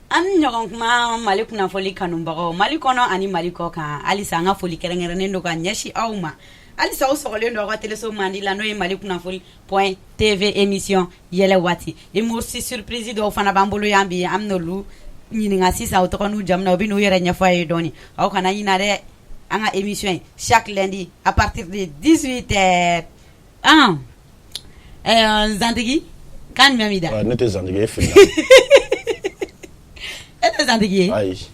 An ni ɲɔgɔn kuma, Mali kunnafoni kanubagaw, Mali kɔnɔ ani Mali kɔ kan. Halisa an ka foli kɛrɛnkɛrɛnnen don ka ɲɛsin aw ma. Halisa aw sɔgɔlen don aw ka teleso mandi la, n'o ye Mali kunnafoni point TV, émission Yɛlɛ Waati. Humoriste surprise dɔw fana b'an bolo yan bi. An bɛn'olu ɲininka sisan u tɔgɔ n'u jamu na, u bɛ n'u yɛrɛ ɲɛfɔ a ye dɔɔni. Aw kana ɲina dɛ, an ka émission ye chaque lundi à partir de 18 heures. Ah, Zantigi, kan jumɛn b'i da? Ne tɛ Zantigi ye, filila. E tɛ Zantigi ye? Ayi.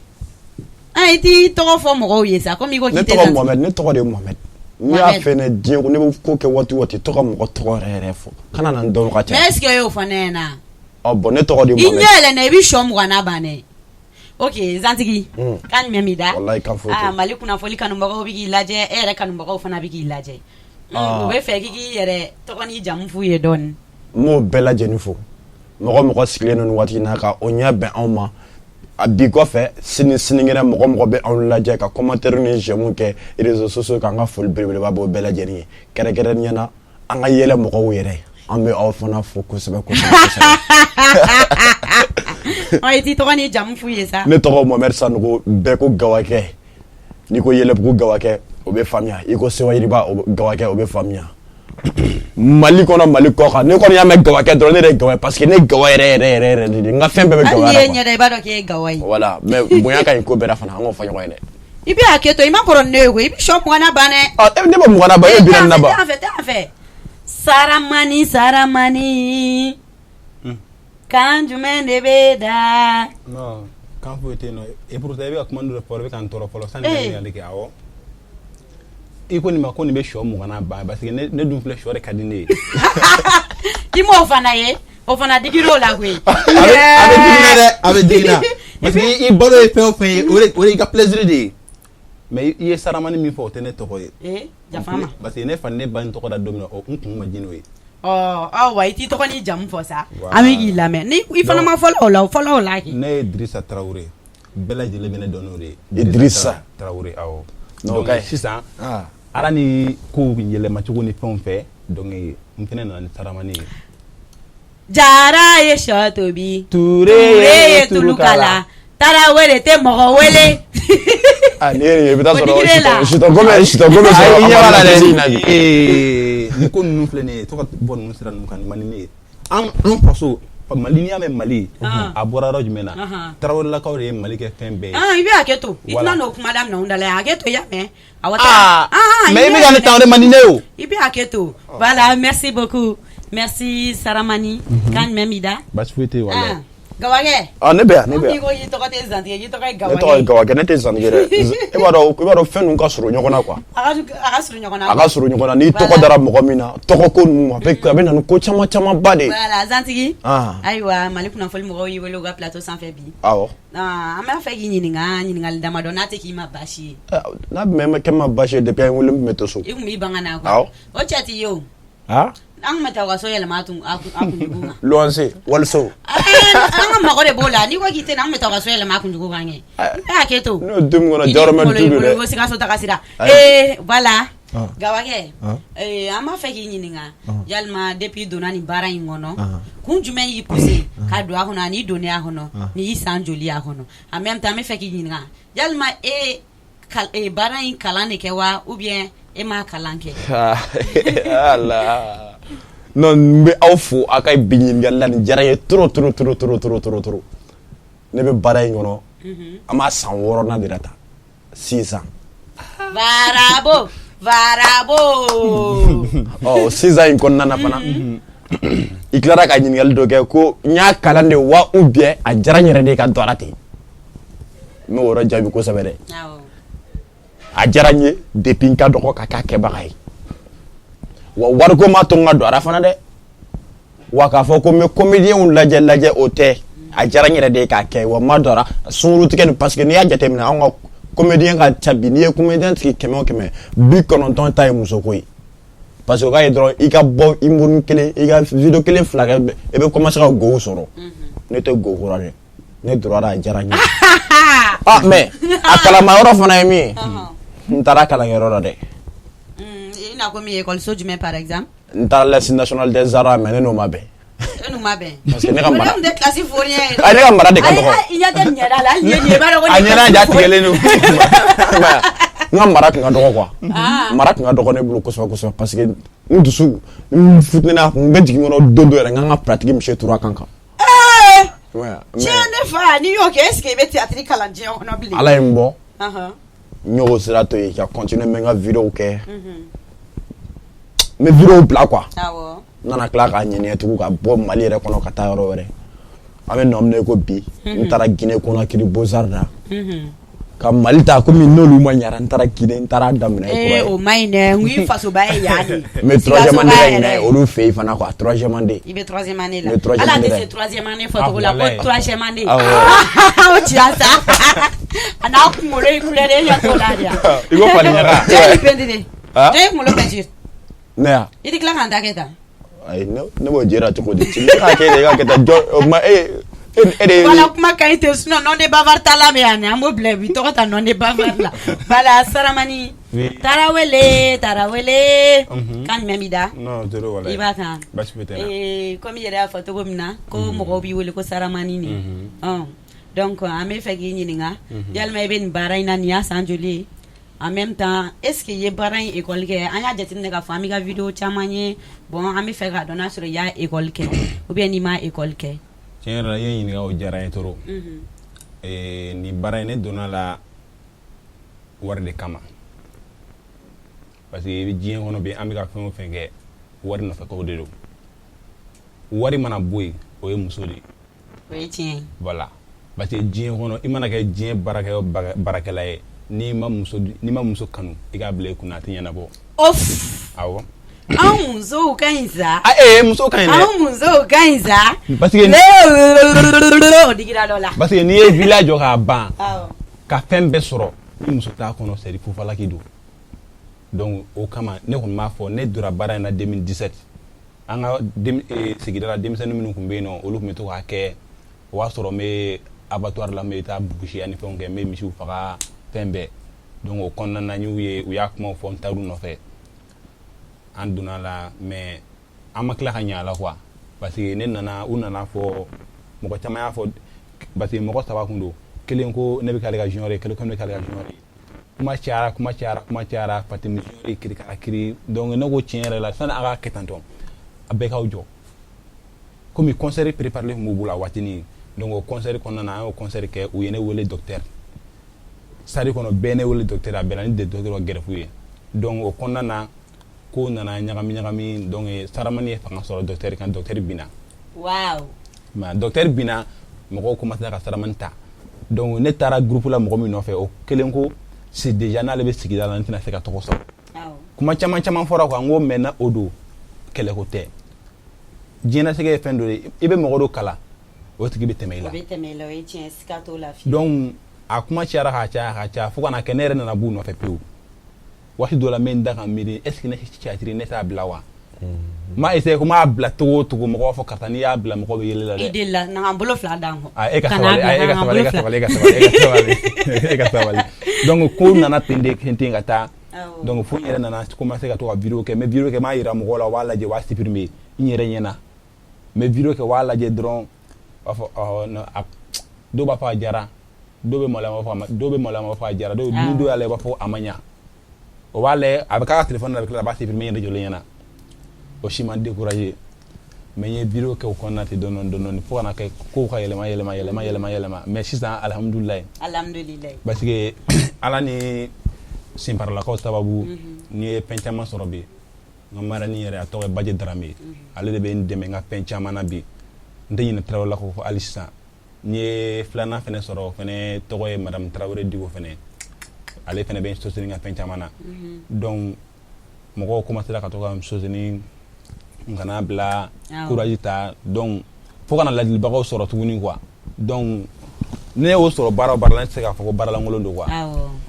Ah, i t'i tɔgɔ fɔ mɔgɔw ye sa, komi i ko Ne k'i tɛ tɔgɔ Zantigi. Mohamed, ne tɔgɔ de ye Mohamed. N'i y'a fɛn ne diɲɛ ko ne bɛ ko kɛ waati o waati, to ka mɔgɔ tɔgɔ yɛrɛ yɛrɛ fɔ, kana na n dɔn ka Mais caya. est ce que e y'o fɔ ne ɲɛna? Ɔ bon, ne tɔgɔ de ye I ɲɛ Mohamed. yɛlɛnna, i bɛ sɔ 20 na ban dɛ. Ok, Zantigi, kan jumɛn b'i da? Wallahi, kan foyi tɛ. Ah, Mali kunnafoni kanubagaw bɛ k'i lajɛ, e yɛrɛ kanubagaw fana bɛ k'i lajɛ. Ah. U bɛ fɛ k'i k'i yɛrɛ tɔgɔ n'i jamu f'u ye dɔɔni. N b'o bɛɛ lajɛlen fo. Mɔgɔ mɔgɔ sigilen don nin waati in na ka o ɲɛ bɛn anw ma a bi kɔfɛ, sini, sinikɛnɛ, mɔgɔ mɔgɔ bɛ anw lajɛ ka commentaire ni j'aime kɛ réseaux sociaux kan, an ka foli belebeleba b'o bɛɛ lajɛlen ye. Kɛrɛnkɛrɛnnenya la, an ka yɛlɛ mɔgɔw yɛrɛ, an bɛ aw fana fo kosɛbɛ kosɛbɛ kosɛbɛ. Ɔ, i t'i tɔgɔ n'i jamu f'u ye sa. Ne tɔgɔ Mohamed Sanogo, bɛɛ ko Gawakɛ. N'i ko Yɛlɛbugu Gawakɛ, o bɛ faamuya. I ko Sewayiriba o Gawakɛ, o bɛ faamuya. Mali kɔnɔ, Mali kɔ kan, ne kɔni y'a mɛn Gawakɛ dɔrɔn, ne yɛrɛ ye Gawa ye, parce que ne Gawa yɛrɛ yɛrɛ yɛrɛ yɛrɛ de, n ka fɛn bɛɛ bɛ Hali Gawa n'i la ye quoi. ɲɛ da, i b'a dɔn k'e ye Gawa ye. Voilà, mais bonya ka ɲi ko bɛɛ la fana, an k'o fɔ ɲɔgɔn ye dɛ. I bɛ hakɛ to, i ma kɔrɔ ni ne ye koyi, i bɛ sɔ 20 na ban dɛ. Ɔ, ne bɛ 20 na ban, e bɛ 40 na ban. Taa fɛ, taa fɛ. Saramani, Saramani. Kan jumɛn de bɛ da? Non, kan foyi tɛ yen nɔ. Et pourtant i bɛ ka kuma dɔ fɔ, i bɛ ka n tɔɔrɔ fɔlɔ sani ka ɲininkali kɛ. Awɔ, i ko nin ma ko nin bɛ sɔ 20 na ban, parce que ne dun filɛ, sɔ de ka di ne ye. I m'o fana ye, o fana digir'o la koyi. A bɛ digi n na dɛ, a bɛ digi n na, parce que i balo ye fɛn o fɛn ye, o de y'i ka plaisir de ye. Mais i ye Saramani min fɔ, o tɛ ne tɔgɔ ye. Ee, yafa n ma. Parce que ne fa ni ne ba n tɔgɔ da don min na, o n kun ma di n'o ye. Ɔ, awa, i t'i tɔgɔ n'i jamu fɔ sa. Voilà. An bɛ k'i lamɛn ni i fana ma fɔlɔ o la, o fɔlɔ o la kɛ. Ne ye Dirisa Tarawele, bɛɛ lajɛlen bɛ ne dɔn n'o de ye. Idrissa. Tarawele, awɔ. Non, Donc o ka ɲi. sisan, Ah. Ala ni kow yɛlɛmacogo ni fɛnw fɛ, donc n fɛnɛ nana ni Saramani ye. Jara ye sɔ tobi. Ture. Ture ye tulu kala. Tarawele tɛ mɔgɔ wele. Ah, ni ye nin ye, i bɛ taa O sɔrɔ digir'e la. sitɔ gomɛ, sitɔ gomɛ sɔrɔ. Ayi, i ɲɛ b'a la dɛ. In na bi. Ee, nin ko ninnu filɛ nin ye, to ka bɔ ninnu sira ninnu kan, nin man di ne ye. An faso Mali, n'i y'a mɛn Mali, a bɔra yɔrɔ jumɛn na? Tarawelelakaw de ye Mali kɛ fɛn bɛɛ ye. Ah, i bɛ hakɛ to. I Voilà. tɛna n'o kuma daminɛ anw da la yan. Hakɛ to, i y'a mɛn. Awɔ. Ah, ah, mais i bɛ ka ne ta, o de man di ne ye o. I bɛ hakɛ to. Voilà, merci beaucoup. Merci Saramani. Kan jumɛn b'i da? Basi foyi tɛ yen, walayi. Ah, Gawakɛ. Ah, ne bɛ yan, ne bɛ I yan. ko k'i tɔgɔ tɛ Zantigi, k'i tɔgɔ ye Ne tɔgɔ ye Gawakɛ. Gawakɛ, ne tɛ Zantigi dɛ. E b'a dɔn fɛn ninnu ka surun ɲɔgɔn na quoi. A ka surun ɲɔgɔn na. A ka surun ɲɔgɔn na. N'i tɔgɔ dara mɔgɔ min na, tɔgɔ ko ninnu, a bɛ na ni ko caman camanba de ye. Voilà, Zantigi. Ah. Ayiwa, Mali kunnafoni mɔgɔw y'i wele u ka plateau sanfɛ bi. Awɔ. Ah, an b'a fɛ k'i ɲininka ɲininkali damadɔ, n'a tɛ k'i ma baasi ye. Eh, n'a bɛ kɛ n ma baasi ye, depuis an ye wele, n tun bɛ to so. I tun b'i ban ka na quoi. Awɔ. O cɛ t'i ye o. Ah. An tun bɛ taa u ka so yɛlɛma a tun a kun a kunjugu kan. Luwanse, waliso. An ka mago de b'o la. N'i ko k'i tɛ na, an bɛ taa u ka so yɛlɛma a kunjugu kan kɛ. I bɛ hakɛ to. N'o du min kɔnɔ, jɔyɔrɔmɛ du don dɛ. I ko Sikaso taga sira. Ayi. Ee, voilà. Ah. Gawakɛ. Ah. Ee, an b'a fɛ k'i ɲininka. Ah. Yalima depuis i donna nin baara in kɔnɔ, Ah. kun jumɛn y'i poussé ka don a kɔnɔ, ani i donnen a kɔnɔ, Ah. ni y'i san joli a kɔnɔ? En même temps, an bɛ fɛ k'i ɲininka, yalima e baara in kalan de kɛ wa, ou bien e m'a kalan kɛ? Ala. Non, n bɛ aw fo aw ka bi ɲininkali la, nin diyara n ye trop trop trop trop trop trop trop. Ne bɛ baara in kɔnɔ, an b'a san 6nan de la tan sisan. Bravo, bravo. Ɔ, sisan in kɔnɔna na fana, i tilara ka ɲininkali dɔ kɛ ko n y'a kalan de wa, ou bien a diyara n yɛrɛ de ye ka don a la ten. N b'o yɔrɔ jaabi kosɛbɛ dɛ. A diyara n ye depuis n ka dɔgɔ ka k'a kɛbaga ye wa. Wariko ma to n ka don a la fana dɛ. Wa k'a fɔ ko n bɛ comédienw lajɛ lajɛ, o tɛ. A diyara n yɛrɛ de ye k'a kɛ wa. N ma don a la sunkuru tigɛ nin, parce que n'i y'a jateminɛ, anw ka comédien ka ca bi. N'i ye comédien sigi 100 o 100, 90 ta ye musoko ye, parce que o k'a ye dɔrɔn i ka bɔ humour kelen, i ka vidéo kelen fila kɛ, i bɛ commencer ka gow sɔrɔ. Ne tɛ go kura dɛ, ne donna a la, a diyara n ye. Ah, mais a kalama yɔrɔ fana ye min ye, n taara kalankɛyɔrɔ la dɛ. I n'a ko min, école so jumɛn par exemple? N taara l'Institut national des arts, mais ne n'o ma bɛn. E n'u ma bɛn. Parce que ne ka mara. O de tun tɛ classe vaurien ye. Ayi, ne ka mara de ka dɔgɔ. Ayi, i ɲɛ tɛ nin ɲɛda la, hali n'i ye nin ye, i b'a dɔn ko A nin ye ɲɛda classe ja tigɛlen don. N ka mara tun ka dɔgɔ quoi. Ah. Mara tun ka dɔgɔ ne bolo kosɛbɛ kosɛbɛ parce que n dusu n futinɛna, a kun bɛ jigin n kɔnɔ don dɔ yɛrɛ, n ka n ka pratique monsieur turu a kan kan. Ee! Ouais, mais Tiɲɛ, ne fa, n'i y'o kɛ, est ce que i bɛ théâtre kalan diɲɛ kɔnɔ bilen? Ala ye n bɔ. N y'o sira to yen ka continuer, n bɛ n ka vidéo kɛ. N bɛ vidéo bila quoi. N nana tila k'a ŋɛniya tugun ka bɔ Mali yɛrɛ kɔnɔ ka taa yɔrɔ wɛrɛ. An bɛ nɔ min na i ko bi, n taara Guinée Conakry Beaux-Arts la. Ka Mali ta komi n'olu ma ɲara, n taara Guinée, n taara daminɛ kura Ee, ye. o ma ɲi dɛ, n ko i fasoba ye yan de. N bɛ troisième année la ɲinɛ Sikasoba yɛrɛ. olu fɛ yen fana quoi, troisième année. I bɛ troisième année la. N bɛ troisième Hali a année tɛ la. se troisième année fɔcogo la Ah, ko walayi. troisième année. Awɔ. O tiɲɛ sa. A n'a kunkolo in couleur e ɲɛ t'o la de wa? I ko fali ɲaga. Jɔn y'i peinture? Ah? Jɔn y'i kunkolo peinture? Ne ya? I tɛ tila k'an ta kɛ tan? Ayi, ne b'o jɛra cogo di? Ne k'a kɛ de, i k'a kɛ tan, jɔn o ma e de ye. Voilà, kuma ka ɲi ten, sinon nom de bavard t'a la bɛ yan, an b'o bila bi tɔgɔ ta nom de bavard la. Voilà, Saramani. Oui. Tarawele, Tarawele. Kan jumɛn b'i da? Non, zéro walayi. I b'a kan. Basi foyi tɛ n na. Ee, komi i yɛrɛ y'a fɔ cogo min na, ko mɔgɔw b'i wele ko Saramani nin. Ɔn. Donc an bɛ fɛ k'i ɲininka, yalima i bɛ nin baara in na nin y'a san joli ye? En même temps, est ce que i ye baara in école kɛ? An y'a jateminɛ k'a fɔ an b'i ka vidéo caman ye. Bon, an bɛ fɛ k'a dɔn n'a sɔrɔ i y'a école kɛ ou bien n'i m'a école kɛ. Tiɲɛ yɛrɛ la, i ye ɲininka, o diyara n ye trop. Nin baara in, ne donna la wari de kama. Parce que i bɛ diɲɛ kɔnɔ bi, an bɛ ka fɛn o fɛn kɛ, wari nɔfɛ kow de don. Wari mana bɔ yen, o ye muso de ye. O ye tiɲɛ ye. Voilà. Parce que diɲɛ kɔnɔ, i mana kɛ diɲɛ baarakɛ o baarakɛla ye, n'i ma muso kanu, i k'a bila i kunna, a tɛ ɲɛnabɔ. Of! Awɔ. Anw musow ka ɲi sa. Ah ee, muso ka ɲi dɛ. Anw musow ka ɲi sa. Parce que O digira dɔ la. Parce que n'i ye villa jɔ k'a ban, ka fɛn bɛɛ sɔrɔ, ni muso t'a kɔnɔ, c'est fufalaki don. Donc o kama, ne kɔni b'a fɔ, ne donna baara in na 2017. An ka sigida la, denmisɛnnin minnu tun bɛ yen nɔ, olu tun bɛ to k'a kɛ. O b'a sɔrɔ n bɛ abattoir la, n bɛ taa bugusi ani fɛnw kɛ, n bɛ misiw faga, fɛn bɛɛ. Donc o kɔnɔna na, n y'u ye, u y'a kumaw fɔ, n taar'u nɔfɛ, an donna la, mais an ma tila ka ɲɛ a la quoi. Parce que ne nana, u nana fɔ, mɔgɔ caman y'a fɔ, parce que mɔgɔ saba kun don. Kelen ko ne bɛ k'ale ka junior ye, kelen ko ne bɛ k'ale ka junior ye. Kuma cayara, kuma cayara, kuma cayara, Fatimi junior ye kiri kara kiri. Donc ne ko tiɲɛ yɛrɛ la, sani a ka kɛ tantɔ, a bɛɛ k'aw jɔ. Komi concert préparé tun b'u bolo a waatinin, donc o concert kɔnɔna na, an y'o concert kɛ, u ye ne wele docteur. Salle kɔnɔ, bɛɛ ne wele docteur, a bɛnna ni de docteur ka greffe ye. Donc o kɔnɔna na, ko nana ɲagami ɲagami. Donc Saramani ye fanga sɔrɔ docteur kan, docteur binna. Mais docteur binna, mɔgɔw commencé ka Saramani ta. Donc ne taara groupe la mɔgɔ min nɔfɛ, o kelen ko c'est déjà n'ale bɛ sigida la, ne tɛna se ka tɔgɔ sɔrɔ. Kuma caman caman fɔra quoi. N ko mais na o don, kɛlɛko tɛ, diɲɛlatigɛ ye fɛn dɔ ye, i bɛ mɔgɔ dɔ kalan, o tigi bɛ tɛmɛ i la. O bɛ tɛmɛ i la, o ye tiɲɛ, siga t'o la fiyewu. Donc a kuma cayara k'a caya k'a caya, fo ka na kɛ ne yɛrɛ nana b'u nɔfɛ pewu. Waati dɔ la, n bɛ n da ka miiri, est ce que ne théâtre ne t'a bila wa? N m'a essayé ko n b'a bila cogo o cogo, mɔgɔ b'a fɔ karisa, n'i y'a bila, mɔgɔ bɛ yɛlɛ la I dɛ. delila na ka n bolo fila d'an kɔ. Ah, e ka Kana sabali, bila, ah, e ka na ka n sabali, e bolo ka fila. sabali, e ka sabali, e ka sabali, e ka sabali. Donc ko nana ten de, ten ten ka taa. Donc fo n yɛrɛ nana commencer ka to ka vidéo kɛ. N bɛ vidéo kɛ, n b'a yira mɔgɔw la, u b'a lajɛ, u b'a supprimer n yɛrɛ ɲɛna. N bɛ vidéo kɛ, u b'a lajɛ dɔrɔn, u b'a fɔ ɔhɔ non, a dɔw b'a fɔ a diyara, dɔw bɛ maloya, b'a fɔ a ma, dɔw bɛ maloya, b'a fɔ a diyara, dɔw ni dɔw y'a lajɛ, u b'a fɔ a ma ɲa. O b'a lajɛ, a bɛ k'a ka téléphone na, a bɛ tila a b'a supprimer n yɛrɛ jɔlen ɲɛna. O si ma découragé. Mais n ye vidéo kɛ o kɔnɔna ten dɔɔni dɔɔni dɔɔni, fo ka na kɛ kow ka yɛlɛma yɛlɛma yɛlɛma yɛlɛma yɛlɛma. Mais sisan, alihamudulilayi. Alhamdulilayi. Parce que Ala ni senparalakaw sababu, n'i ye fɛn caman sɔrɔ bi. N ka marraine yɛrɛ, a tɔgɔ ye Baje Darame, ale de bɛ n dɛmɛ n ka fɛn caman na bi. N tɛ ɲinɛ Tarawelelakaw kɔ hali sisan. N ye filanan fɛnɛ sɔrɔ, o fɛnɛ tɔgɔ ye madame Tarawele Diko fɛnɛ, ale fɛnɛ bɛ n soutenir n ka fɛn caman na. Donc mɔgɔw commencé ka to ka n soutenir, n kana bila, courage ta. Donc fo kana ladilibagaw sɔrɔ tuguni quoi. Donc ne y'o sɔrɔ baara o baara la, ne tɛ se k'a fɔ ko baaralankolon don quoi.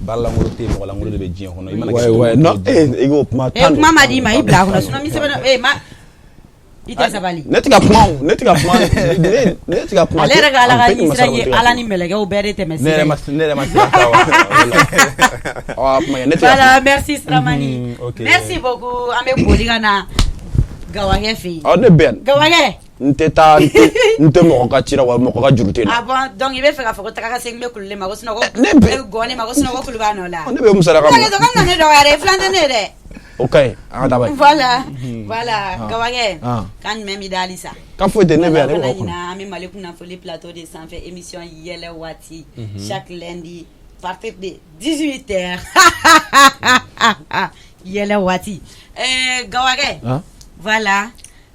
Baaralankolon tɛ yen, mɔgɔlankolon de bɛ diɲɛ kɔnɔ. I mana kɛ Ouais, cogo o ouais, cogo non, diɲɛ eh, i k'o kuma Eh, tan kuma don. ma d'i ma, i bila a kɔnɔ, sinon mi sɛbɛn eh ma i tɛ sabali. Ne tɛ ka kuma o, ne tɛ ka kuma, ne tɛ ka kuma. Ale yɛrɛ ka Ala ka An bɛɛ ni ɲɛsiran masa ye tɛ ka Ala kuma. ni mɛlɛkɛw bɛɛ de tɛmɛ Ne yɛrɛ ma sira ye. ne yɛrɛ ma siran sa wa. Ɔ, kuma kɛ, ne tɛ ka Voilà, kuma. merci Saramani. Ok. Merci beaucoup. An bɛ boli ka na Gawakɛ fɛ yen. Ɔ, ne bɛ yan. Gawakɛ. N tɛ taa, n tɛ mɔgɔ ka ci la, wa mɔgɔ ka juru tɛ n na. Ah bon, donc i bɛ fɛ k'a fɔ ko taga ka segin bɛ kulu ma, ko sinon ko Ne bɛ gɔni ma, ko sinon ko kulu b'a nɔ la. Ne bɛ musaka mun na? Kana ne dɔgɔya dɛ, filan tɛ ne ye dɛ. O ka ɲi, an ka taa bani. Voilà, Gawakɛ, kan jumɛn b'i da halisa? Kan foyi tɛ ne bɛ yan, ne bɛ k'aw kɔnɔ. An bɛ Mali kunnafoni plateau de sanfɛ, émission yɛlɛ waati, chaque lundi partir de 18 heures, yɛlɛ waati. Gawakɛ, voilà,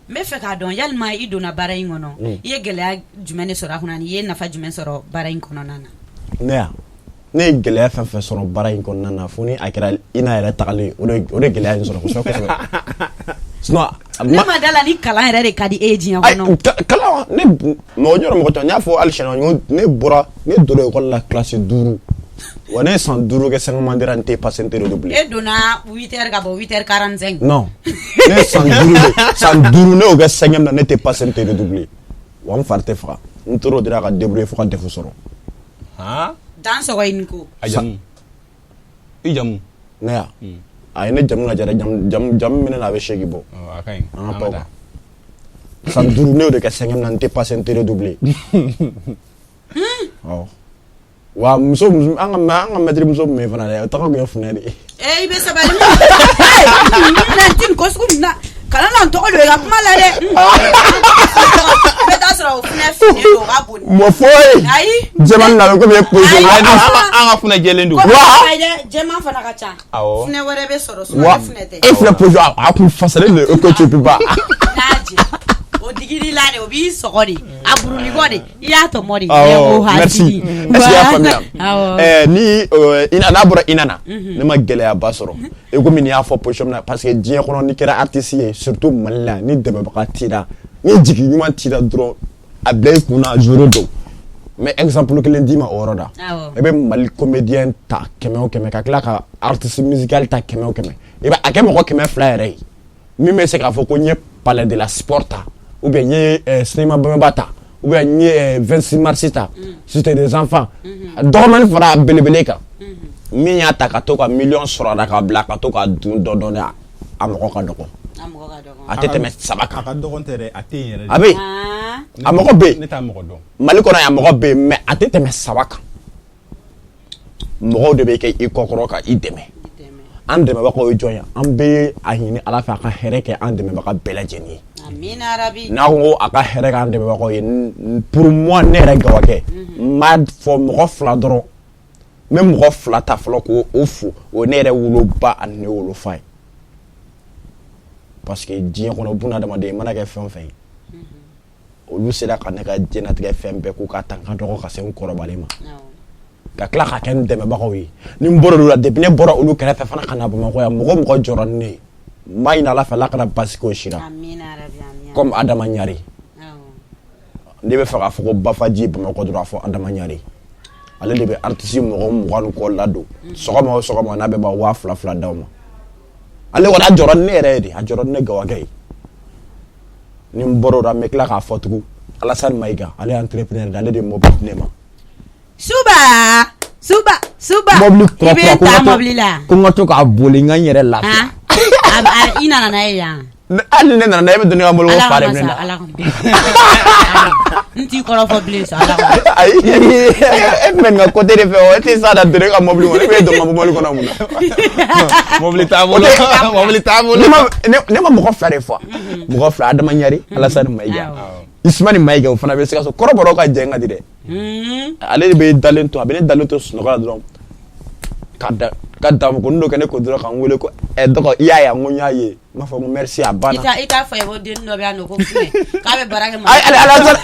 n bɛ fɛ k'a dɔn, yalima i donna baara in kɔnɔ, i ye gɛlɛya jumɛn de sɔrɔ a kɔnɔ, ani i ye nafa jumɛn sɔrɔ baara in kɔnɔna na? Ne ya, ne ye gɛlɛya fɛn fɛn sɔrɔ baara in kɔnɔna na, fo ni a kɛra ina yɛrɛ tagalen, o de gɛlɛya in sɔrɔ kosɛbɛ kosɛbɛ. Sinon ne ma da la ni kalan yɛrɛ de ka di e ye diɲɛ kɔnɔ. Kalan, ne mɔgɔ yɔrɔ mɔgɔ tɔ, n y'a fɔ hali siɲɛ, n ko ne bɔra, ne donna école la classe 5, wa ne ye san 5 kɛ cinquième année, n tɛ passer, n tɛ redoubler. E donna 8 heures ka bɔ 8 heures 45. Non, ne ye san 5 de, san 5 ne y'o kɛ cinquième na, ne tɛ passer, n tɛ redoubler, wa n fari tɛ faga. N tor'o de la ka débrouiller fo ka DEF sɔrɔ. Han. Dan sɔgɔ i ni ko. A jamu, i jamu? Ne ya, a ye ne jamu lajɛ dɛ, jamu jamu jamu minɛ na, a bɛ 8 bɔ. A ka ɲi. An ka taa o kan. San 5 ne y'o de kɛ cinquième na, n tɛ passer, n tɛ redoubler. Awɔ, wa muso an ka maître muso tun bɛ yen fana dɛ, o tɔgɔ tun ye Funɛ de ye. Eh, i bɛ sabali. Na ti nin ko sugu nin na, kana na n tɔgɔ don i ka kuma la dɛ. I bɛ taa sɔrɔ o funɛ finnen don, o ka bon. Mɔ foyi. Ayi. Jɛman na, bɛ komi e position. Ayi. An ka funɛ jɛlen don. Ko Wa. ayi dɛ, jɛman fana ka ca. Awɔ. Funɛ wɛrɛ bɛ sɔrɔ, sinon Wa ne funɛ tɛ. E filɛ position, a kun fasalen don e ko tu peux pas. N'a jɛ, o digir'i la de, o b'i sɔgɔ de, a burunikɔ de, i y'a tɔmɔ de. Awɔ, merci. Est-ce que i y'a faamuya? Awɔ. Ni ina n'a bɔra ina na, ne ma gɛlɛyaba sɔrɔ. I komi nin y'a fɔ position min na, parce que diɲɛ kɔnɔ, n'i kɛra artiste ye, surtout Mali la, ni dɛmɛbaga t'i la, ni jigi ɲuman t'i la dɔrɔn, a bila i kun na zéro don. N bɛ exemple kelen d'i ma o yɔrɔ la. I bɛ Mali comédien ta 100 o 100, ka tila ka artiste musical ta 100 o 100, i bɛ a kɛ mɔgɔ 200 yɛrɛ ye min bɛ se k'a fɔ ko n ye Palais de la Sport ta, ou bien n ye cinéma Bamaba ta, ou bien n ye 26 mars ta, Cité des enfants, dɔgɔmani fara belebele kan, min y'a ta ka to ka miliyɔn sɔrɔ a la ka bila ka to ka dun dɔɔni dɔɔni, a mɔgɔ ka dɔgɔ. A mɔgɔ ka dɔgɔ. A tɛ tɛmɛ 3 A kan. ka dɔgɔn tɛ dɛ, a tɛ yen yɛrɛ de. A bɛ yen. A mɔgɔ bɛ yen. Ne t'a mɔgɔ dɔn. Mali kɔnɔ yan, mɔgɔ bɛ yen, mais a tɛ tɛmɛ 3 kan. Mɔgɔw de bɛ kɛ i kɔkɔrɔ ka i dɛmɛ. I dɛmɛ. An dɛmɛbagaw ye jɔn ye? An bɛ a ɲini Ala fɛ a ka hɛrɛ kɛ an dɛmɛbaga bɛɛ lajɛlen ye. Amina rabi. N'a ko a ka hɛrɛ k'an dɛmɛbagaw ye, pour moi, ne yɛrɛ Gawakɛ, n b'a fɔ mɔgɔ 2 dɔrɔn. N bɛ mɔgɔ 2 ta fɔlɔ k'o o fo, o ye ne yɛrɛ woloba ani ne wolofa ye, parce que diɲɛ kɔnɔ, buna adamaden, i mana kɛ fɛn o fɛn ye, olu sera ka ne ka diɲɛlatigɛ fɛn bɛɛ k'u ka ta n ka dɔgɔ ka se n kɔrɔbalen ma, ka tila ka kɛ n dɛmɛbagaw ye. Ni n bɔra olu la, depuis ne bɔra olu kɛrɛfɛ fana ka na Bamakɔ yan, mɔgɔ mɔgɔ jɔra ni ne ye, n b'a ɲini Ala fɛ, Ala kana basi k'o si la. Amina rabi, amina. Comme Adama Ɲare. Ne bɛ fɛ k'a fɔ ko Bafaji Bamakɔ dɔrɔn, a fɔ Adama Ɲare, ale de bɛ artiste mɔgɔ 20 ni kɔ ladon sɔgɔma o sɔgɔma, n'a bɛ ban 2000 2000 d'aw ma. Ale kɔni a jɔra ni ne yɛrɛ ye de, a jɔra ni ne Gawakɛ ye. Ni n bɔra o la, n bɛ tila k'a fɔ tugun, Alassane Maïga, ale ye entrepreneur de, ale de ye mobili di ne ma. Suba suba suba. Mobili kura I bɛ kura, ko n ta ka to- mobili la. Ko n ka to k'a boli, n ka n yɛrɛ lafiya. Han? I nana n'a ye yan. Hali ni ne nana, e bɛ don ne ka mobili ko Ala fa de kama bɛ ne sa, na. Ala kama. N t'i kɔrɔfɔ bilen sa, Ala kama. Ayi, e tun bɛ nin ka côté de fɛ o, e tɛ s'a da don ne ka mobili kɔnɔ, e bɛ don n ka mobili kɔnɔ mun na? Mobili t'a bolo, mobili t'a bolo. Ne ma mɔgɔ 2 de fɔ, mɔgɔ 2, Adama Ɲari, Alassane Maïga. Ismaël Maïga, o fana bɛ Sikaso, kɔrɔbɔrɔw ka jɛn ka di dɛ. Ale de bɛ dalen to, a bɛ ne dalen to sunɔgɔ la dɔrɔn, ka da ka damukuni dɔ kɛ ne ko dɔrɔn, ka n wele ko ɛ dɔgɔ, i y'a ye? N ko n y'a ye. N b'a fɔ ko merci, a I banna. t'a i t'a fɔ a ye ko dennin dɔ bɛ yan nɔ ko Funɛ, k'a bɛ baara kɛ Ayi, ale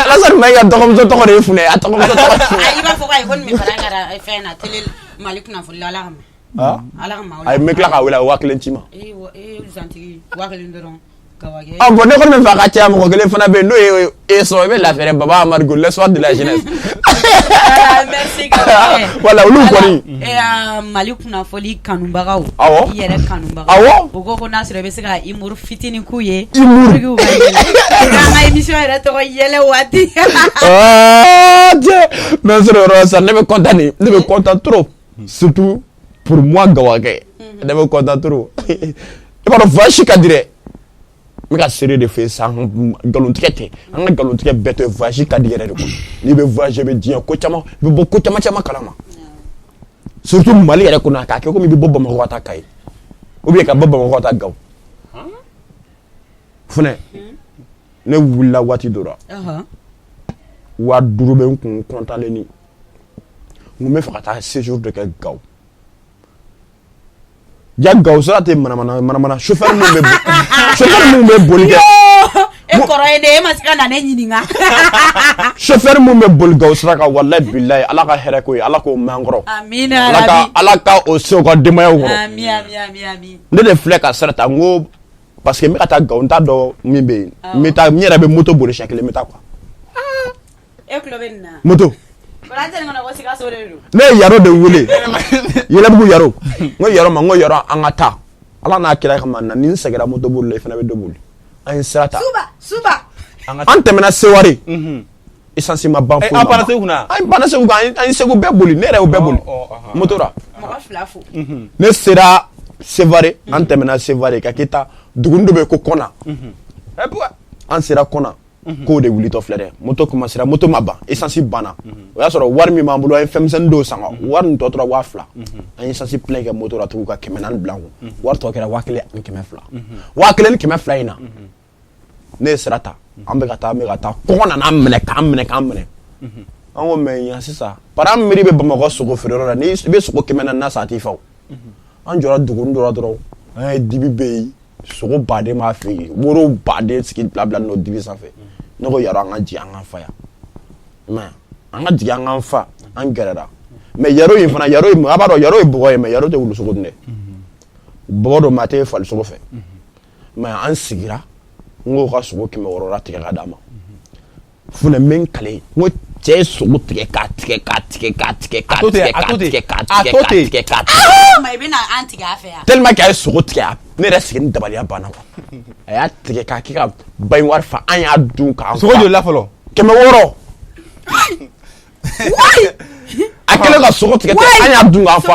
Alassane Maïga dɔgɔmuso tɔgɔ de ye Funɛ, a dɔgɔmuso tɔgɔ ye Funɛ. Ayi, i b'a fɔ ko ayi, ko nin bɛ baara kɛra fɛn na télé Mali kunnafoni la, Ala kama. Ah? Ala kama. Ayi, n bɛ tila k'a wele, a ye 1000 ci ma. Ee wa ee, zantigi, 1000 dɔrɔn, Gawakɛ. Ah bon, ne kɔni bɛ fɛ a ka caya, mɔgɔ kelen fana bɛ yen, n'o ye e sɔrɔ, i bɛ lafiya dɛ, Baba Amadu Go, l'espoir de la jeunesse. Voilà, merci Gawakɛ. Voilà, olu kɔni. Mali kunnafoni kanubagaw. Awɔ. I yɛrɛ kanubagaw. Awɔ. U ko ko n'a sɔrɔ i bɛ se ka humour fitinin k'u ye. Humour. Pour que u ka yɛlɛ. An ka émission yɛrɛ tɔgɔ yɛlɛ waati. Ah, Dieu. Mais sur le yɔrɔ sisan, ne bɛ content de, ne bɛ content trop. Surtout pour moi, Gawakɛ. Ne bɛ content trop. I b'a dɔn voyage ka di dɛ. N bɛ ka seere de fɛ sisan, nkalontigɛ tɛ, an ka nkalontigɛ bɛɛ to yen. Voyage ka di yɛrɛ de quoi. N'i bɛ voyager, i bɛ diɲɛ ko caman, i bɛ bɔ ko caman caman kalama, surtout Mali yɛrɛ kɔnɔ. K'a kɛ komi i bɛ bɔ Bamakɔ ka taa Kayi ou bien ka bɔ Bamakɔ ka taa Gawo. Funɛ, ne wulila waati dɔ la, 5000 bɛ n kun, kɔntalen ni n ko n bɛ fɛ ka taa séjour dɔ kɛ Gawo. Ja Gawo sira tɛ manamana manamana, chauffeur minnu bɛ chauffeur minnu bɛ boli kɛ. E kɔrɔ ye de, e ma se ka na ne ɲininka. Chauffeur minnu bɛ boli Gawo sira kan, walayi bilayi, Ala ka hɛrɛ k'o ye, Ala k'o mɛn an kɔrɔ. Amina. Ala ka Ala ka o se u ka denbayaw kɔrɔ. Ami, ami, ami, ami. Ne de filɛ ka sira ta, n ko parce que n bɛ ka taa Gawo, n t'a dɔn min bɛ yen, n bɛ taa, n yɛrɛ bɛ moto boli siɲɛ kelen, n bɛ taa quoi. E tulo bɛ nin na. Moto. Kɔrɔ tɛ nin kɔnɔ ko Sikaso de don. Ne ye Yaro de wele, Yɛlɛbugu Yaro. N ko Yaro ma, n ko Yaro, an ka taa, Ala n'a kira kama, na ni n sɛgɛnna moto boli la, i fana bɛ dɔ boli. An ye sira ta. Suba suba. An tɛmɛna Seware, essence ma ban, foyi ma Aw panna ban. Segu kunna? An panna Segu kan, an ye Segu bɛɛ boli, ne yɛrɛ y'o bɛɛ boli moto la. Mɔgɔ fila fo. Ne sera Sevare, an tɛmɛna Sevare ka k'i ta duguni dɔ bɛ yen ko Kɔna. An sera Kɔna, k'o de wulitɔ filɛ dɛ, moto commencera, moto ma ban, essence banna. O y'a sɔrɔ wari min b'an bolo, an ye fɛnmisɛnnin dɔw san, wari nin tɔ tora 2000. An ye essence plein kɛ moto la tugun ka 400 bila an kun, wari tɔ kɛra 1200. 1200 in na, ne ye sira ta, an bɛ ka taa, an bɛ ka taa, kɔngɔ nana an minɛ k'an minɛ k'an minɛ. An ko mais yan sisan, bari an miiri bɛ Bamakɔ sogo feereyɔrɔ la, ni i bɛ sogo 400 na san, a t'i fa o. An jɔra duguni dɔ la dɔrɔn, an ye dibi bɛ yen, sogo baden b'a fɛ yen, woro baden sigi bila bila n'o dibi sanfɛ. Ne ko Yaro, an ka jigin, an k'an fa yan. I m'a ye, an ka jigin, an k'an fa. An gɛrɛra, mais Yaro in fana, Yaro in, a b'a dɔn Yaro ye bɔgɔ ye, mais Yaro tɛ wulu sogo dun dɛ. Bɔgɔ don, mais a tɛ fali sogo fɛ. Mais an sigira, n k'o ka sogo 600 la tigɛ ka d'a ma. Funɛ, n bɛ n kale, n ko cɛ ye sogo tigɛ k'a tigɛ k'a tigɛ k'a tigɛ k'a tigɛ k'a tigɛ k'a tigɛ k'a tigɛ k'a tigɛ. Ma i bɛna an tigɛ a fɛ yan. Tellement que a ye sogo tigɛ, ne yɛrɛ sigi ni dabaliya banna quoi. A y'a tigɛ k'a kɛ ka baignoire fa, an y'a dun k'an Sogo joli la fɔlɔ? 600. A kɛlen ka sogo tigɛ ten, an y'a dun k'an fa.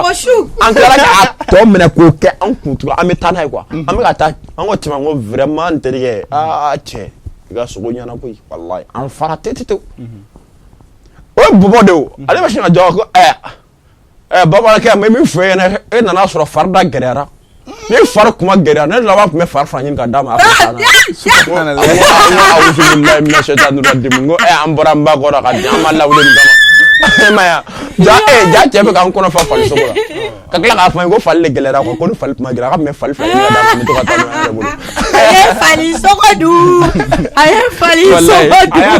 An tilala k'a tɔ minɛ k'o kɛ an kun tugun, an bɛ taa n'a ye quoi. An bɛ ka taa, an ko cɛ ma, n ko vraiment n terikɛ, aa cɛ, i ka sogo ɲɛna koyi, walayi an fara te te tewu. O ye bɔbɔ de ye o, ale bɛ sin ka jɔ ko ɛ ɛ bamanankɛ, n bɛ min fɔ e ɲɛna, e nana sɔrɔ fari da gɛlɛyara. Ni fari kuma gɛlɛya, ne laban tun bɛ fari fana ɲini ka d'a ma. A ko awuzubilayi mina sɛtani rajim. N ko ɛ an bɔra n ba kɔrɔ ka di an ma lawuli nin kama. E ma ye wa? Ja ɛ ja cɛ bɛ k'an kɔnɔ fa fali sogo la, ka tila k'a fɔ n ye ko fali de gɛlɛyara quoi, ko ni fali tun ma gɛlɛya, a ka tun bɛ fali fila ɲini ka d'a ma, n bɛ to ka taa n'o ye an yɛrɛ bolo. A ye fali sogo dun, a ye fali sogo dun.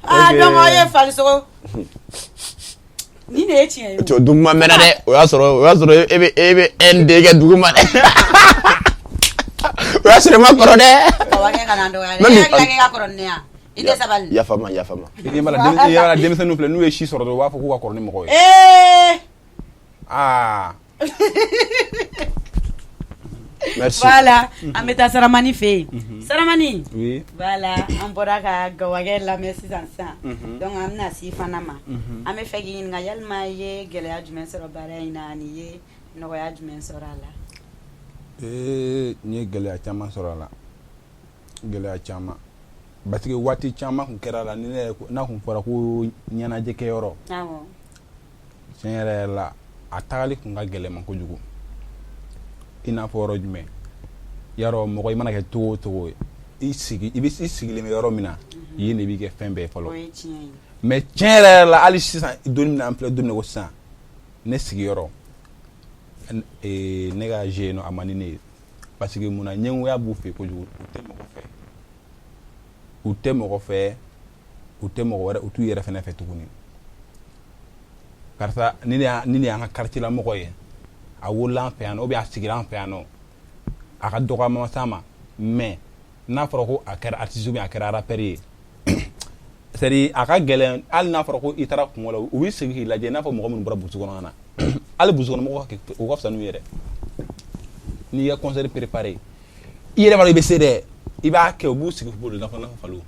Ah donc aw ye fali sogo ni de ye tiɲɛ ye. Cɛ, dugu ma mɛnna dɛ, o y'a sɔrɔ e bɛ ND kɛ dugu ma dɛ, o y'a sɔrɔ i ma kɔrɔ dɛ. Kɔrɔkɛ kana dɔgɔya dɛ, e hakili la k'e ka kɔrɔ ni ne ye wa? I tɛ sabali. Yafa ma, yafa ma. I ɲɛ b'a la, i ɲɛ b'a la, denmisɛnninw filɛ, n'u ye si sɔrɔ dɔrɔn, u b'a fɔ k'u ka kɔrɔ ni mɔgɔ ye. Ee. Aa. Merci. Voilà, an bɛ taa Saramani fɛ yen. Saramani. Oui. Voilà, an bɔra ka Gawakɛ lamɛn sisan sisan. Donc an bɛna si fana ma. An bɛ fɛ k'i ɲininka, yalima i ye gɛlɛya jumɛn sɔrɔ baara in na ani i ye nɔgɔya jumɛn sɔrɔ a la? Ee, n ye gɛlɛya caman sɔrɔ a la. Gɛlɛya caman. Parce que waati caman kun kɛra la, ni ne yɛrɛ n'a kun fɔra ko ɲɛnajɛkɛyɔrɔ. Awɔ. Tiɲɛ yɛrɛ yɛrɛ la, a tagali kun ka gɛlɛn ma kojugu. I n'a fɔ yɔrɔ jumɛn? Yarɔ, mɔgɔ i mana kɛ cogo o cogo ye, i sigi, i bɛ i sigilen bɛ yɔrɔ min na, yen de b'i kɛ fɛn bɛɛ ye fɔlɔ. O ye tiɲɛ ye. Mais tiɲɛ yɛrɛ yɛrɛ la, hali sisan, don min na an filɛ don min na ko sisan, ne sigiyɔrɔ, ne ka jeu yen nɔ, a man di ne ye. Parce que munna? Ɲɛngoya b'u fɛ kojugu, u tɛ mɔgɔ fɛ. U tɛ mɔgɔ fɛ, u tɛ mɔgɔ wɛrɛ, u t'u yɛrɛ fɛnɛ fɛ tuguni. Karisa, ni de y'an ka quartier la mɔgɔ ye, a wolola an fɛ yan nɔ, ou bien a sigira an fɛ yan nɔ, a ka dɔgɔyama s'a ma, mais n'a fɔra ko a kɛra artiste ou bien a kɛra rappeur ye, c'est à dire a ka gɛlɛn. Hali n'a fɔra ko i taara kungo la, u b'i sigi k'i lajɛ i n'a fɔ mɔgɔ minnu bɔra brousse kɔnɔ ka na. Hali brousse kɔnɔ mɔgɔw ka o ka fisa n'u yɛrɛ. N'i ka concert préparé, i yɛrɛ b'a dɔn i bɛ se dɛ, i b'a kɛ, u b'u sigi k'u bolo i n'a fɔ faliw.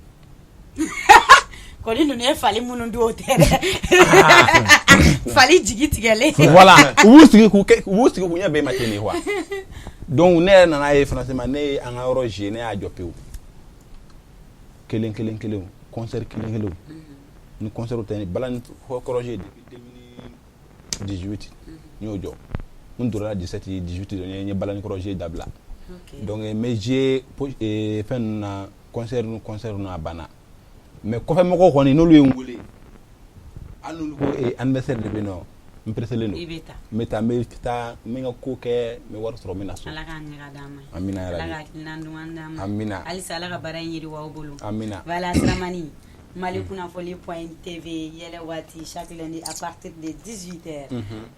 Kɔni ninnu ye fali minnu dun, o tɛ dɛ, fali jigi tigɛlen. Voilà, u b'u sigi k'u kɛ, u b'u sigi k'u ɲɛ bɛɛ ma ten de quoi. Donc ne yɛrɛ nana ye franchement, ne ye an ka yɔrɔ jouer, ne y'a jɔ pewu, kelen kelen kelen, concert kelen kelen. Ni concert tɛ, ni balani kɔrɔ jouer depuis 2018, n y'o jɔ. N donna 17, 18, n ye balani kɔrɔ jouer dabila. Donc n bɛ jouer fɛn ninnu na, concert ni concert ninnu, a banna. Mais kɔfɛ mɔgɔw kɔni, n'olu ye n wele, hali n'olu ko anniversaire de bɛ yen nɔ, n pressé len don. I bɛ taa. N bɛ taa, n bɛ taa, n bɛ n ka ko kɛ, n bɛ wari sɔrɔ, n bɛ na so. Ala k'an ɲɛ ka d'an ma. Amina Ala yarabi. ka hakilina duman d'an ma. Amina. Halisa Ala ka baara in yiriwa aw bolo. Amina. Voilà, Saramani, Mali kunnafoni point TV, yɛlɛ waati, chaque lundi à partir de 18h.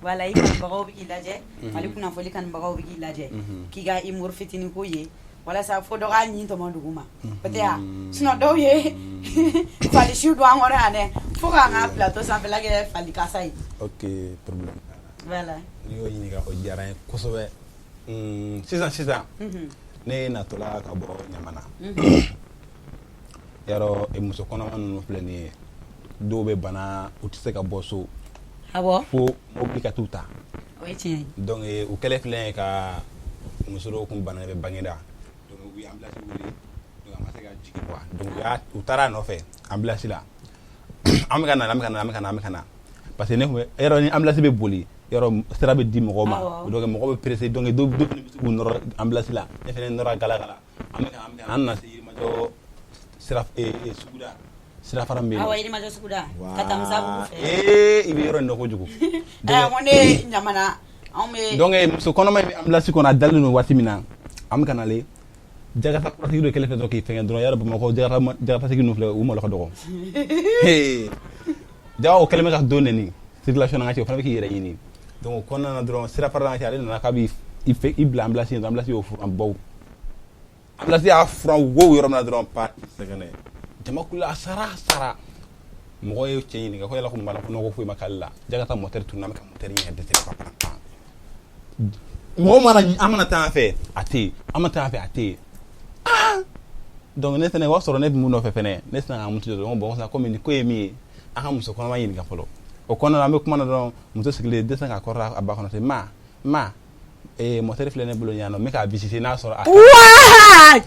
Voilà, i kanubagaw bɛ k'i lajɛ, Mali kunnafoni kanubagaw bɛ k'i lajɛ, k'i ka humour fitinin ko ye walasa fo dɔ k'a ɲin tɔmɔ dugu ma, o tɛ wa? Sinon dɔw ye falisiw don an kɔrɔ yan dɛ, fo k'an ka plateau sanfɛla kɛ fali kasa ye. Ok, problème t'a la. Voilà. N'i y'o ɲininka, o diyara n ye kosɛbɛ. Sisan sisan, ne natɔla ka bɔ Ɲamana, yarɔ, muso kɔnɔma ninnu filɛ nin ye, dɔw bɛ bana, u tɛ se ka bɔ so. Awɔ. Fo mobili ka t'u ta. O ye tiɲɛ ye. Donc u kɛlen filɛ ye ka muso dɔw kun bana bɛ bangeda, donc u ye ambulance wele, donc a ma se ka jigin quoi. Donc u taara a nɔfɛ ambulance la. An bɛ ka na, an bɛ ka na, an bɛ ka na, an bɛ ka na, parce que ne kun bɛ yɔrɔ ni ambulance bɛ boli, yɔrɔ sira bɛ di mɔgɔw ma. Donc mɔgɔw bɛ pressé, donc dɔw fana bɛ se k'u nɔrɔ ambulance la, ne fana nɔrɔ gala gala. An bɛ ka, an bɛ ka na, an nana se Yirimajɔ sira suguda sirafara min bɛ yen nɔ. Awɔ, Yirimajɔ suguda ka taa Musabugu fɛ. Ee, i bɛ yɔrɔ in dɔn kojugu. Ɛ, ko ne ye Ɲamana, anw bɛ. Donc muso kɔnɔma in bɛ ambulance kɔnɔ, a dalen don waati min na, an bɛ ka nalen, jakarta kuratigi dɔ kɛlen fɛ dɔrɔn k'i fɛngɛ dɔrɔn. Yarɔ, Bamakɔ jakartatigi ninnu filɛ, u malo ka dɔgɔ. Jaga o kɛlen bɛ ka don nɛni circulation na, an ka cɛ, o fana bɛ k'i yɛrɛ ɲini. Donc o kɔnɔna na dɔrɔn, sira fara la, ale nana k'a b'i fɛ i bila ambulance ɲɛ dɔrɔn, ambulance y'o furan baw, ambulance y'a furan wo yɔrɔ min na dɔrɔn, pa sɛgɛnɛ, jama kula, a sara, a sara. Mɔgɔ ye cɛ ɲininka ko yala ko mun b'a la, ko nɔgɔ foyi ma k'ale la. Jakarta moteur tununa, an bɛ ka moteur ɲɛ dɛsɛ, pa pa pa. Mɔgɔ mana, an mana taa an fɛ, a tɛ yen, an mana taa an fɛ, a tɛ yen. Ah, donc ne fɛnɛ, o y'a sɔrɔ ne bɛ mun nɔfɛ fɛnɛ, ne sina ka muso jɔ dɔrɔn. Bon, sisan komi nin ko ye min ye, an ka muso kɔnɔma ɲininka fɔlɔ. O kɔnɔna la, an bɛ kuma na dɔrɔn, muso sigilen dɛsɛ k'a kɔrɔ a ba kɔnɔ ten, ma ma ee, moteur filɛ ne bolo yan nɔ, n bɛ k'a visiter n'a sɔrɔ a Waa!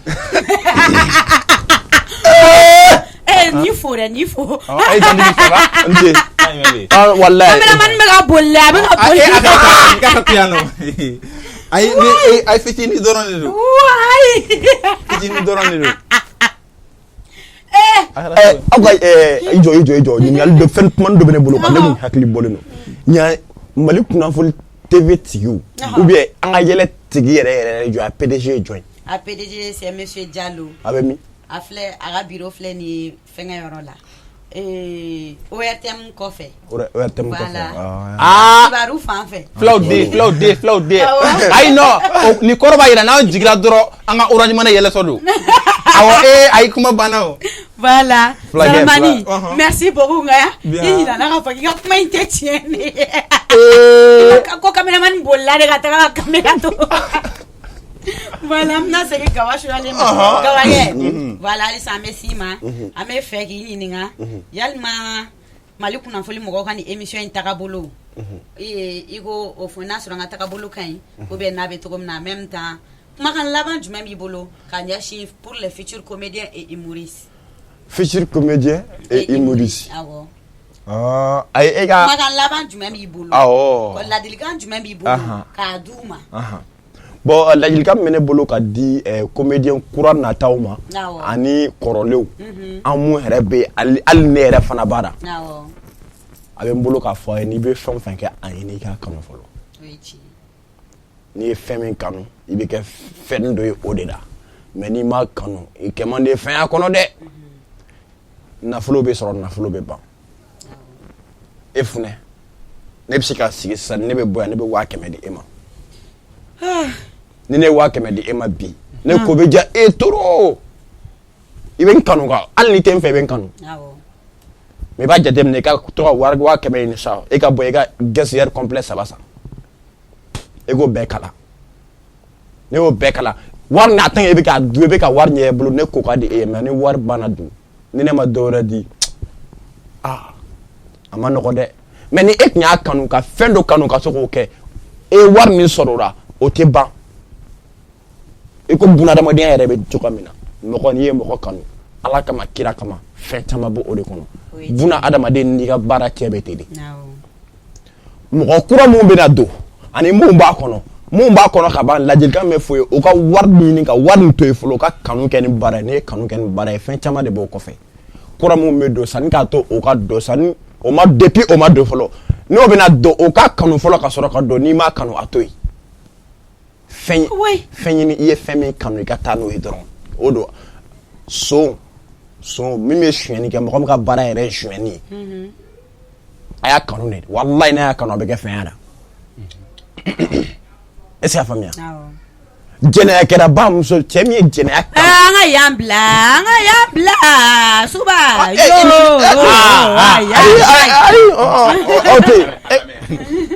Eh, n'i fo dɛ, n'i fo. Ayi, Dandigi, ça va? N ce. Kan jumɛn bɛ yen? Ah, wallahi. Cameraman bɛ ka boli dɛ, a bɛ ka boli. A ka to yan nɔ. Ayi, ni ayi, fitinin dɔrɔn de don. Wayi. Fitinin dɔrɔn de don. Eh, A kɛra Ɛ, cogo di? Aw ka i jɔ, i jɔ, i jɔ, ɲininkali dɔ, fɛn kuma dɔ bɛ ne bolo quoi, ne kun hakili bɔlen don ɲa Mali kunnafoni TV tigiw ou bien an ka yɛlɛ tigi yɛrɛ yɛrɛ yɛrɛ jɔ, a PDG ye jɔn ye? A PDG, c'est monsieur Diallo. A bɛ min? A filɛ, a ka bureau filɛ nin ye fɛngɛ yɔrɔ la. Eh, ORTM kɔfɛ. ORTM kɔfɛ. Voilà. Ah. Kibaru fan fɛ. Filaw den, filaw den, filaw den. Awɔ. Ayi, non, nin kɔrɔ b'a jira n'an jiginna dɔrɔn, an ka Orange Money yɛlɛsɔ don. Awɔ, ee, ayi, kuma banna o. Voilà. Fulakɛ, Saramani, fila. Ɔhɔn. merci beaucoup nka Bien. i ɲinɛna k'a fɔ k'i ka kuma in tɛ tiɲɛ de ye. Ko cameraman bolila de ka taga ka caméra to. Voilà, an bɛna segin Gawa Suyalen ma. Gawakɛ, voilà, halisa an bɛ s'i ma. An bɛ fɛ k'i ɲininka yalima Mali kunnafoni mɔgɔw ka nin émission in tagabolo. I ko o fɔ n'a sɔrɔ an ka tagabolo ka ɲi ou bien n'a bɛ cogo min na. En même temps, kumakan laban jumɛn b'i bolo ka ɲɛsin pour les futurs comédiens et humoristes? Futur comédien et humoriste. Awɔ. Ah, ayi, e ka Kumakan laban jumɛn b'i bolo? Awɔ. Ko ladilikan jumɛn b'i bolo k'a d'u ma? Bon, ladilikan min bɛ ne bolo ka di comédien kura nataw ma ani kɔrɔlenw, an mun yɛrɛ bɛ yen, hali ne yɛrɛ fana b'a la, a bɛ n bolo k'a fɔ a ye, n'i bɛ fɛn o fɛn kɛ, a ɲini i k'a kanu fɔlɔ. O ye tiɲɛ. N'i ye fɛn min kanu, i bɛ kɛ fɛn dɔ ye o de la. Mais n'i m'a kanu, i kɛ man di fɛn y'a kɔnɔ dɛ. Nafolo bɛ sɔrɔ, nafolo bɛ ban. E funɛ, ne bɛ se ka sigi sisan, ne bɛ bɔ yan, ne bɛ 100 000 di e ma. Ni ne ye 100 000 di e ma bi, ne ko bɛ diya e trop, i bɛ n kanu kan, hali n'i tɛ n fɛ, i bɛ n kanu. Mais i b'a jateminɛ, i ka to ka wari 100 000 ɲini sa, e ka bɔ i ka Getzner complet saba san, e k'o bɛɛ kala. Ne y'o bɛɛ kala, wari n'a tan, e bɛ k'a dun, e bɛ ka wari ɲɛ e bolo, ne ko ka di e ye. Mais ni wari banna dun, ni ne ma dɔ wɛrɛ di, aa, a ma nɔgɔ dɛ. Mais ni e tun y'a kanu, ka fɛn dɔ kanu, ka se k'o kɛ, e ye wari min sɔrɔ o la, o tɛ ban. I ko bunadamadenya yɛrɛ bɛ cogoya min na, mɔgɔ, n'i ye mɔgɔ kanu Ala kama, kira kama, fɛn caman b'o o de kɔnɔ. Buna adamaden n'i ka baara cɛ bɛ ten de. Mɔgɔ kura mun bɛna don ani mun b'a kɔnɔ ka ban, ladilikan bɛ fɔ ye, u ka wari ɲini, ka wari nin to yen fɔlɔ, u ka kanu kɛ ni baara ye. N'i ye kanu kɛ ni baara ye, fɛn caman de b'o kɔfɛ. Kura mun bɛ don, sanni k'a to o ka don, sanni o ma, depuis o ma don fɔlɔ, n'o bɛna don, o ka kanu fɔlɔ ka sɔrɔ ka don. N'i m'a kanu, a to yen. Fɛn fɛn ɲini, i ye fɛn min kanu, i ka taa n'o ye dɔrɔn. O don son son min bɛ sonyɛni kɛ, mɔgɔ min ka baara yɛrɛ ye sonyɛni ye, a y'a kanu de. Walayi, n'a y'a kanu, a bɛ kɛ fɛn y'a la. Est ce que y'a faamuya? Jɛnɛya kɛra ba muso, cɛ min ye jɛnɛya kanu. An ka yan bila, an ka yan bila suba yo. Ayi ayi, o tɛ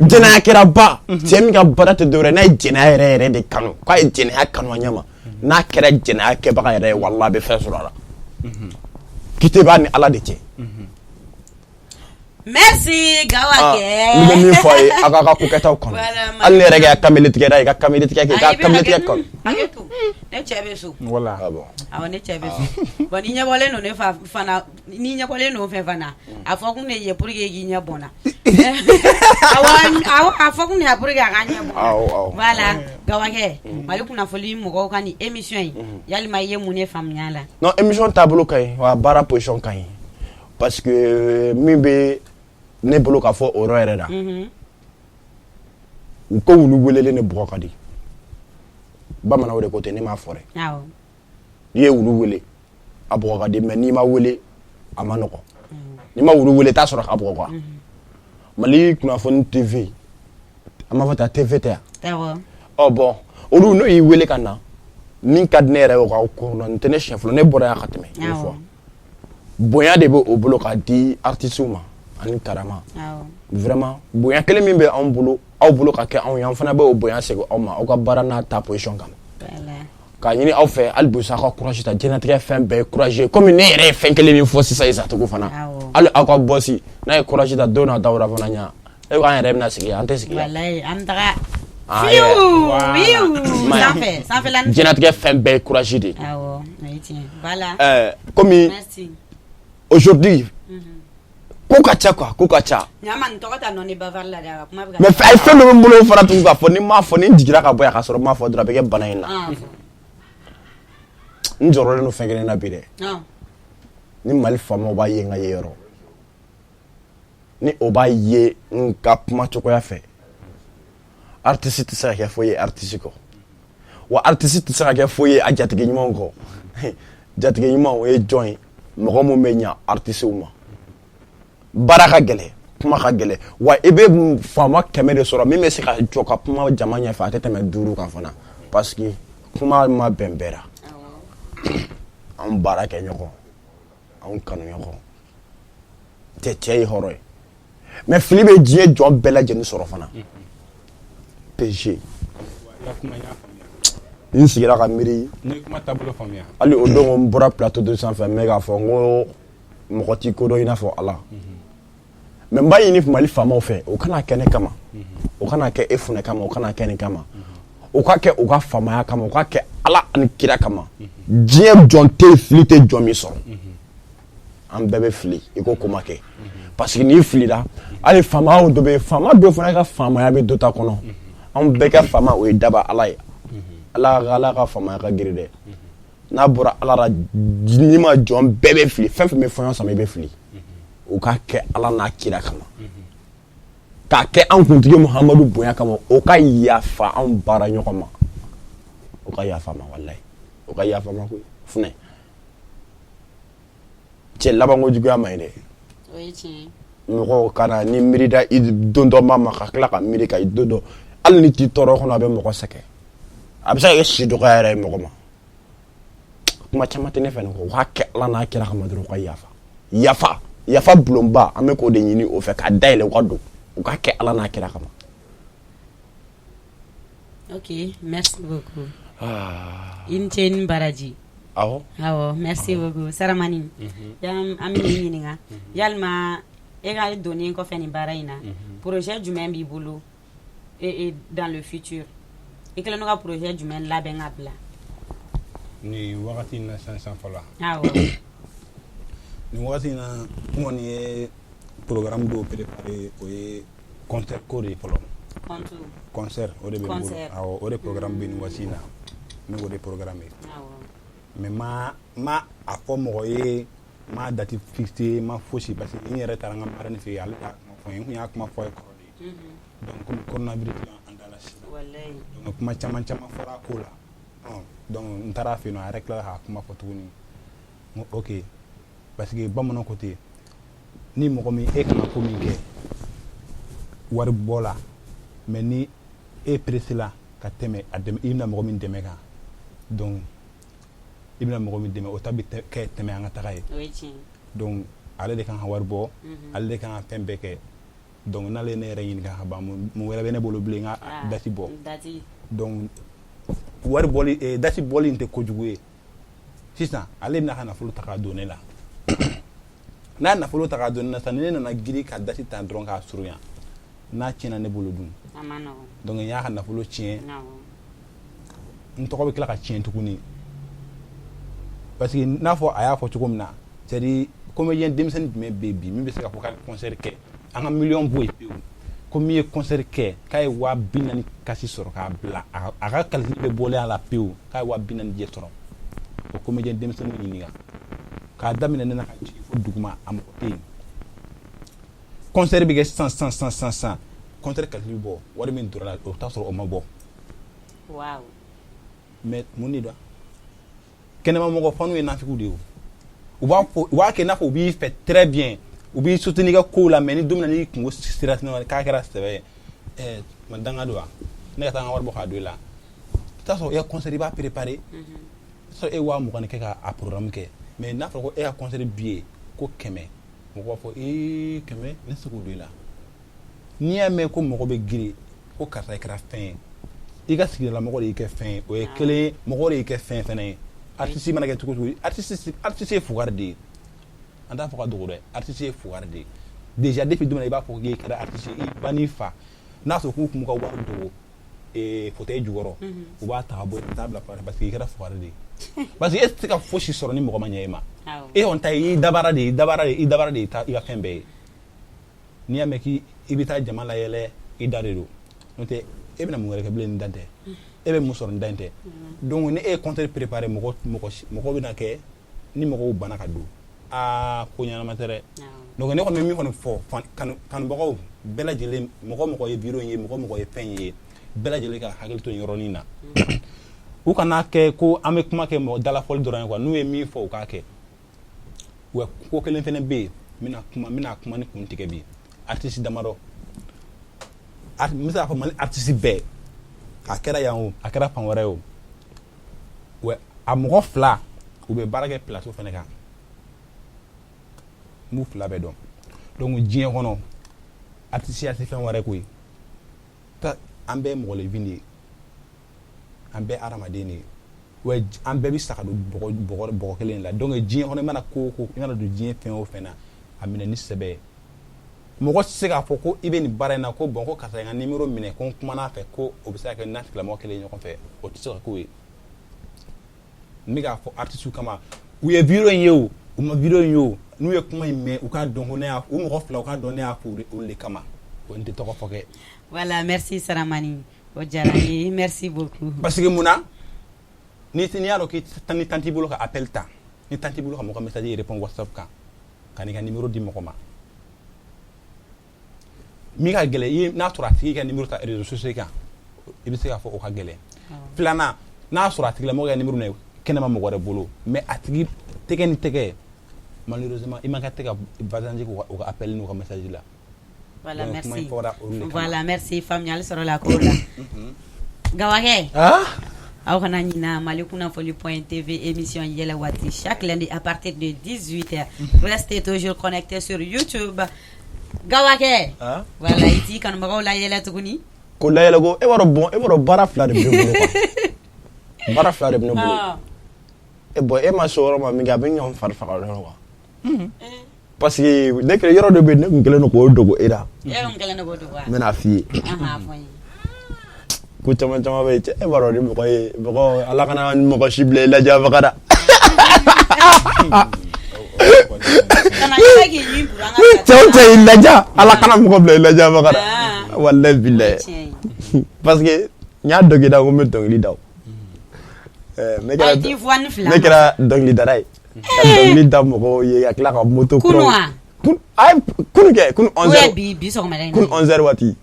jɛnɛya kɛra ba cɛ min ka baara tɛ dɔwɛrɛ, n'a ye jɛnɛya yɛrɛ yɛrɛ de kanu, k'a ye jɛnɛya kanu a ɲɛ ma, n'a kɛra jɛnɛya kɛbaga yɛrɛ ye, walahi, a bɛ fɛn sɔrɔ a la. Kite b'a ni Ala de cɛ. Merci Gawa. Kɛ n bɛ min fɔ a ye, a k'a ka ko kɛtaw kanu. Hali ne yɛrɛ kɛ kamalen tigɛra, i ka kamalen tigɛ kɛ, i ka kamalen tigɛ kanu. Ne cɛ bɛ so. Voilà. Ah bon? Awɔ, ne cɛ bɛ so. Bon, ni ɲɛbɔlen don ne fa fana, ni ɲɛbɔlen don fɛ fana, a fɔ kun de ye pour que k'i ɲɛ bɔn na. Awɔ awɔ, a fɔ kun de ye pour que a ka ɲɛ bɔn. Awɔ awɔ. Voilà, Gawakɛ, Mali kunnafoni mɔgɔw ka nin émission in, yalima i ye mun de faamuya a la? Non, émission taabolo ka ɲi wa, baara position ka ɲi, parce que min bɛ ne bolo k'a fɔ o yɔrɔ yɛrɛ la, u ko wulu welelen de bugɔ ka di. Bamananw de ko ten, ne m'a fɔ dɛ. N'i ye wulu wele, a bugɔ ka di, mais n'i ma wele, a ma nɔgɔ. N'i ma wulu wele, i t'a sɔrɔ k'a bugɔ quoi. Mali kunnafoni TV, an b'a fɔ tan, TV tɛ yan. Ɔ bon, olu n'o y'i wele ka na, min ka di ne yɛrɛ ye, o ka kɔnɔ nin tɛ ne siɲɛ fɔlɔ, ne bɔra yan ka tɛmɛ une fois. Bonya de bɛ o bolo k'a di artistes ma ani karama. Vraiment, bonya kelen min bɛ anw bolo, aw bolo ka kɛ anw ye, an fana bɛ o bonya segin aw ma, aw ka baara n'a ta position kama. K'a ɲini aw fɛ hali bi, aw ka courage ta. Diɲɛlatigɛ fɛn bɛɛ ye courage ye. Komi ne yɛrɛ ye fɛn kelen min fɔ sisan Isatugu fana, hali aw ka bɔsi n'a ye courage ta, don nataw la fana ɲa e ko an yɛrɛ bɛna sigi yan, an tɛ sigi yan. Walayi, an bɛ taga fiyu fiyu sanfɛ sanfɛla. Diɲɛlatigɛ fɛn bɛɛ ye courage de ye. Awɔ, o ye tiɲɛ. Voilà. Komi Merci. aujourd'hui ko ka ca quoi, ko ka ca. Ɲama nin tɔgɔ ta nɔ ni bavard la dɛ, a ka kuma bɛ ka. Mais a ye fɛn dɔ bɛ n bolo fana tugun k'a fɔ, ni n m'a fɔ, ni n jiginna ka bɔ yan k'a sɔrɔ n m'a fɔ dɔrɔn, a bɛ kɛ bana in na. N jɔrɔlen don fɛn kelen na bi dɛ. Ni Mali faamaw b'a ye n ka ye yɔrɔ, ni o b'a ye n ka kuma cogoya fɛ, artiste tɛ se ka kɛ foyi ye artiste kɔ, wa artiste tɛ se ka kɛ foyi ye a jatigi ɲumanw kɔ. Jatigi ɲuman, o ye jɔn ye? Mɔgɔ mun bɛ ɲa artistew ma. Baara ka gɛlɛn, kuma ka gɛlɛn, wa i bɛ faama 100 de sɔrɔ min bɛ se ka jɔ ka kuma jama ɲɛfɛ, a tɛ tɛmɛ 5 kan fana, parce que kuma ma bɛn bɛɛ la. Anw baara kɛ ɲɔgɔn, anw kanu ɲɔgɔn tɛ, cɛ ye hɔrɔn ye, mais fili bɛ diɲɛ jɔn bɛɛ lajɛlen sɔrɔ fana. PG, n sigira ka miiri. Hali o don, n bɔra plateau dɔ sanfɛ, n bɛ k'a fɔ n ko mɔgɔ t'i ko dɔn i n'a fɔ Ala. Mais n b'a ɲini Mali faamaw fɛ, o kana kɛ ne kama, o kana kɛ e funɛ kama, o kana kɛ nin kama, o ka kɛ u ka faamaya kama, o ka kɛ Ala ani kira kama. Diɲɛ jɔn tɛ yen fili tɛ jɔn min sɔrɔ. An bɛɛ bɛ fili, i ko ko ma kɛ, parce que n'i filila, hali faamaw dɔ bɛ yen, faama dɔ fana ka faamaya bɛ dɔ ta kɔnɔ. Anw bɛɛ ka faama, o ye daba Ala ye. Ala ka faamaya ka girin dɛ. N'a bɔra Ala la, n'i ma jɔn bɛɛ bɛ fili. Fɛn fɛn bɛ fɔɲɔ sama, i bɛ fili. O ka kɛ Ala n'a kira kama, k'a kɛ an kuntigi Muhamadu bonya kama, o ka yafa anw baara ɲɔgɔn ma, o ka yafa ma. Walayi, o ka yafa ma koyi. Funɛ cɛ, labanko juguya ma ɲi dɛ. Mɔgɔw kana ni miiri da i don dɔ ma ka tila ka miiri ka i don dɔ, hali ni t'i tɔɔrɔ kɔnɔ, a bɛ mɔgɔ sɛgɛn, a bɛ se ka kɛ si dɔgɔya yɛrɛ ye mɔgɔ ma. Kuma caman tɛ ne fɛ nin kɔ. U k'a kɛ Ala n'a kira kama dɔrɔn, u ka yafa, yafa, yafa bulonba, an bɛ k'o de ɲini o fɛ k'a dayɛlɛ, u ka don, u k'a kɛ Ala n'a kira kama. Ok, merci beaucoup. Ah. I ni ce ni baraji. Awɔ. Awɔ, merci beaucoup Saramani. An bɛ n'i ɲininka, yalima e ka donnen kɔfɛ nin baara in na, projet jumɛn b'i bolo et dans le futur, i kɛlen don ka projet jumɛn labɛn ka bila? Nin wagati in na sisan sisan fɔlɔ. Awɔ. Nin wagati in na, n kɔni ye programme dɔw préparé, o ye concert ko de ye fɔlɔ. Compte. Concert, o de bɛ n bolo. Concert. Awɔ, o de programme bɛ nin waati in na, n bɛ k'o de programme. Mais ma a fɔ mɔgɔ ye, ma date fixé, ma fosi, parce que n yɛrɛ taara n ka marraine fɛ yen, ale y'a kuma fɔ n ye, n kun y'a kuma fɔ a ye kɔrɔ de ye. Donc comme coronavirus y'an da la sisan, donc kuma caman caman fɔra a ko la. Donc n taara a fɛ yen nɔ, a yɛrɛ tilala k'a kuma fɔ tuguni. N ko ok, parce que bamananw ko ten, ni mɔgɔ min e kana ko min kɛ wari bɔ la, mais ni e pressé la ka tɛmɛ a dɛmɛ, i bɛna mɔgɔ min dɛmɛ kan, donc i bɛna mɔgɔ min dɛmɛ, o ta bɛ kɛ tɛmɛ an ka taga ye. O ye tiɲɛ. Donc ale de kan ka wari bɔ, ale de kan ka fɛn bɛɛ kɛ. Donc n'ale ye ne yɛrɛ ɲininka ka ban, mun wɛrɛ bɛ ne bolo bilen n ka date bɔ? Date. Donc wari bɔli, date bɔli in tɛ kojugu ye. Sisan ale bɛna ka nafolo ta k'a don ne la. N'a ye nafolo ta k'a don ne la sisan, ni ne nana girin ka date ta dɔrɔn k'a surunya, n'a tiɲɛna ne bolo dun? A ma nɔgɔn. Donc n y'a ka nafolo tiɲɛ, n tɔgɔ bɛ tila ka tiɲɛ tuguni, parce que n'a fɔ a y'a fɔ cogo min na, c'est à dire comédien denmisɛnnin jumɛn bɛ yen bi min bɛ se k'a fɔ k'a ye concert kɛ, an ka miliyɔn bɔ yen pewu, ko min ye concert kɛ k'a ye 40 000 kasi sɔrɔ k'a bila a ka calcul bɛɛ bɔlen a la pewu, k'a ye 40 000 jɛ sɔrɔ? O comédien denmisɛnninw ɲininka, k'a daminɛ ne na ka jigin fo duguma, a mɔgɔ tɛ yen. Concert bɛ kɛ sisan sisan sisan sisan sisan, concert calcul bɛ bɔ, wari min donna la, o bɛ taa sɔrɔ o ma bɔ. Mais mun de don? Kɛnɛma mɔgɔ fanu ye nafigiw de ye. O u b'a fɔ, u b'a kɛ i n'a fɔ u b'i fɛ très bien, u b'i soutenir i ka kow la, mais ni don min na n'i kungo sera k'a kɛra sɛbɛ ye, ma danga don wa, ne ka taa n ka wari bɔ k'a don i la, i t'a sɔrɔ e ka concert i b'a préparer, i t'a sɔrɔ e ye 20 000 kɛ k'a programme kɛ, mais n'a fɔra ko e ka concert billet ko 100, mɔgɔ b'a fɔ ee, 100, ne tɛ se k'o don i la. N'i y'a mɛn ko mɔgɔ bɛ girin ko karisa i kɛra fɛn ye, i ka sigidala mɔgɔ de y'i kɛ fɛn ye, o ye kelen ye, mɔgɔ de y'i kɛ fɛn fɛnɛ ye. Artiste mana kɛ cogo o cogo, artiste ye fugari de ye, an t'a fɔ ka dogo dɛ, artiste ye fugari de ye. Déjà depuis don min na i b'a fɔ k'i kɛra artiste ye, i ba n'i fa, n'a sɔrɔ k'u kun b'u ka wari dogo fauteuil jukɔrɔ, u b'a ta ka bɔ yen ka taa bila parce que i kɛra fugari de ye, parce que e tɛ se ka fosi sɔrɔ ni mɔgɔ ma ɲɛ e ma. E kɔni ta ye i dabara de ye, i dabara de, i dabara de ye i ka fɛn bɛɛ ye. N'i y'a mɛn k'i bɛ taa jama layɛlɛ, i da de don, n'o tɛ e bɛna mun wɛrɛ kɛ bilen ni dan tɛ? E bɛ mun sɔrɔ ni dan tɛ? Donc ni e ye concert préparé, mɔgɔ mɔgɔ mɔgɔ bɛna kɛ ni mɔgɔw banna ka don, aa, ko ɲɛnama tɛ dɛ. Donc ne kɔni bɛ min kɔni fɔ kanubagaw bɛɛ lajɛlen, mɔgɔ mɔgɔ ye vidéo in ye, mɔgɔ mɔgɔ ye fɛn ye, bɛɛ lajɛlen ka hakili to nin yɔrɔnin na. U kana kɛ ko an bɛ kuma kɛ mɔgɔ dalafɔli dɔrɔn ye quoi. N'u ye min fɔ, u k'a kɛ. Wa ko kelen fɛnɛ bɛ yen, n bɛna kuma, n bɛna kuma ni kun tigɛ bi. Artiste damadɔ, n bɛ se k'a fɔ Mali artiste bɛɛ, a kɛra yan o, a kɛra fan wɛrɛ ye o, wa a mɔgɔ fila u bɛ baara kɛ plateau fɛnɛ kan, n b'u fila bɛɛ dɔn. Donc diɲɛ kɔnɔ artiste ya tɛ fɛn wɛrɛ koyi, an bɛɛ ye mɔgɔninfin de ye, an bɛɛ hadamaden de ye, wa an bɛɛ bɛ sa ka don bɔgɔ kelen la. Donc diɲɛ kɔnɔ, i mana ko o ko, i mana don diɲɛ fɛn o fɛn na, a minɛ ni sɛbɛ ye. Mɔgɔ tɛ se k'a fɔ ko i bɛ nin baara in na, ko bon, ko karisa ye n ka numéro minɛ, ko n kumana a fɛ, ko o bɛ se ka kɛ n'a tigilamɔgɔ kelen ɲɔgɔn fɛ, o tɛ se ka k'o ye. N bɛ k'a fɔ artiste kama, u ye vidéo in ye o, u ma vidéo in ye o, n'u ye kuma in mɛn, u k'a dɔn ko ne y'a, u mɔgɔ fila, u k'a dɔn ne y'a fɔ olu de kama. O n tɛ tɔgɔ fɔ kɛ. Voilà, merci Saramani, o diyara n ye, merci beaucoup. Parce que mun na, ni n'i y'a dɔn k'i ni temps t'i bolo ka appel ta, ni temps t'i bolo ka mɔgɔ ka message répond WhatsApp kan, ka n'i ka numéro di mɔgɔ ma min ka gɛlɛn i n'a sɔrɔ a tigi ka numéro ta réseaux sociaux kan, i bɛ se k'a fɔ o ka gɛlɛn. Filanan, n'a sɔrɔ a tigilamɔgɔ ka numéro minɛ kɛnɛma mɔgɔ wɛrɛ bolo, mais a tigi tɛgɛ ni tɛgɛ, malheureusement i man ka tɛ ka vacances k'u ka appel n'u ka message la. Voilà, Donc, kuma merci. in fɔra olu de kama. Voilà, merci. Faamuyali sɔrɔla ko la. Gawakɛ. Aw kana ɲina Mali kunnafoni.tv émission yɛlɛ waati, chaque lundi à partir de 18h. Restez toujours connectés sur YouTube. Gawakɛ. Voilà, i t'i kanubagaw la yɛlɛ tuguni. Ko layɛlɛ ko e b'a dɔn, bon, e b'a dɔn baara fila de bɛ ne bolo quoi, baara fila de bɛ ne bolo. E bon, e ma se o yɔrɔ ma min kɛ, a bɛ ɲɔgɔn fari faga dɔrɔn quoi, parce que ne kɛlen yɔrɔ dɔ bɛ yen, ne tun kɛlen don k'o dogo e la. E kun kɛlen don k'o dogo wa? N bɛna f'i ye. Ahan, a fɔ n ye. Ko caman caman bɛ yen, cɛ, e b'a dɔn ni mɔgɔ ye mɔgɔ, Ala kana mɔgɔ si bila i lajabaga da. Kana yɛlɛ k'i ɲin buru an ka Ni cɛ o cɛ y'i laja, Ala kana mɔgɔ bila i lajabaga da. Ah. Walayi bilayi. Tiɲɛ ye. Parce que n y'a dɔnkili da ko n bɛ dɔnkili da o. Ne kɛra Ayi, t'i fɔ ni fila ne kɛra dɔnkilidala ye. Ka dɔnkili da mɔgɔw ye ka tila ka moto Kunu kuraw. wa? Ayi, kunu kɛ, kunu Ou 11 bien heures. bi sɔgɔmada in na. Kunu 11 heures waati.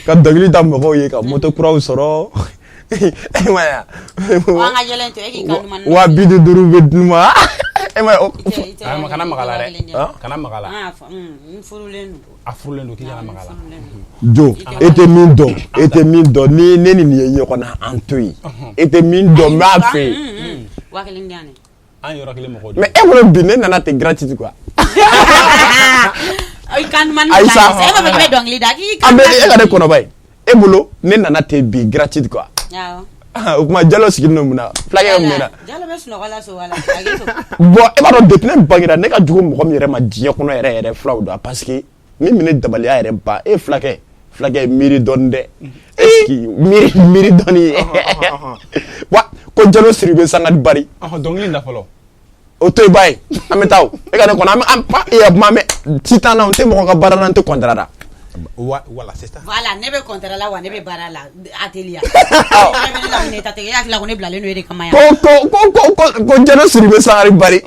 Ka dɔnkili da mɔgɔw ye ka moto kuraw sɔrɔ. E ma ye wa? Ɔ, an ka yɛlɛ in to e k'i kan duman 55 bɛ di n ma. E ma ye o? Ah, kana maga la dɛ. Ah? Kana maga la. Ah, n furulen don. A furulen don, k'i kana maga la. Furulen don. Jo, e tɛ min dɔn, e tɛ min dɔn, ni ne ni nin ye ɲɔgɔn na, an to yen. E tɛ min dɔn, n b'a fɛ yen. 1000 di yan dɛ. An yɔrɔ kelen mɔgɔw de. Mais e bolo bi ne nana ten gratuit quoi. I kan duman Ayi sa. E b'a fɔ k'i bɛ dɔnkili da k'i kan An bɛ e ka ne kɔnɔba ye. E bolo ne nana ten bi gratuit quoi. Awɔ. O kuma Jalo sigilen don mun na? Fulakɛ bɛ mun na? Jalo bɛ sunɔgɔ la so wala. A k'i to. Bon, e b'a dɔn depuis ne bangera, ne ka jugu mɔgɔ min yɛrɛ ma diɲɛ kɔnɔ yɛrɛ yɛrɛ, fulaw don, parce que min bɛ ne dabaliya yɛrɛ ban, e fulakɛ, fulakɛ miiri dɔɔni dɛ. Est-ce que miiri miiri dɔɔni. Wa ko Jalo Sidibe Sangare Bari. Ɔhɔn, dɔnkili in da fɔlɔ. O to yen ba ye, an bɛ taa o. E ka ne kɔnɔ, an bɛ an pa e ya kuma mɛn ci t'an na, n tɛ mɔgɔ ka baara la, n tɛ contrat la. Voilà, c'est ça. Voilà, ne bɛ contrat la wa ne bɛ baara la atelier. Ne bɛ ne la ne ta tɛ e hakili la ko ne bilalen don e de kama yan. Ko Jalo Sidibe Sangare Bari.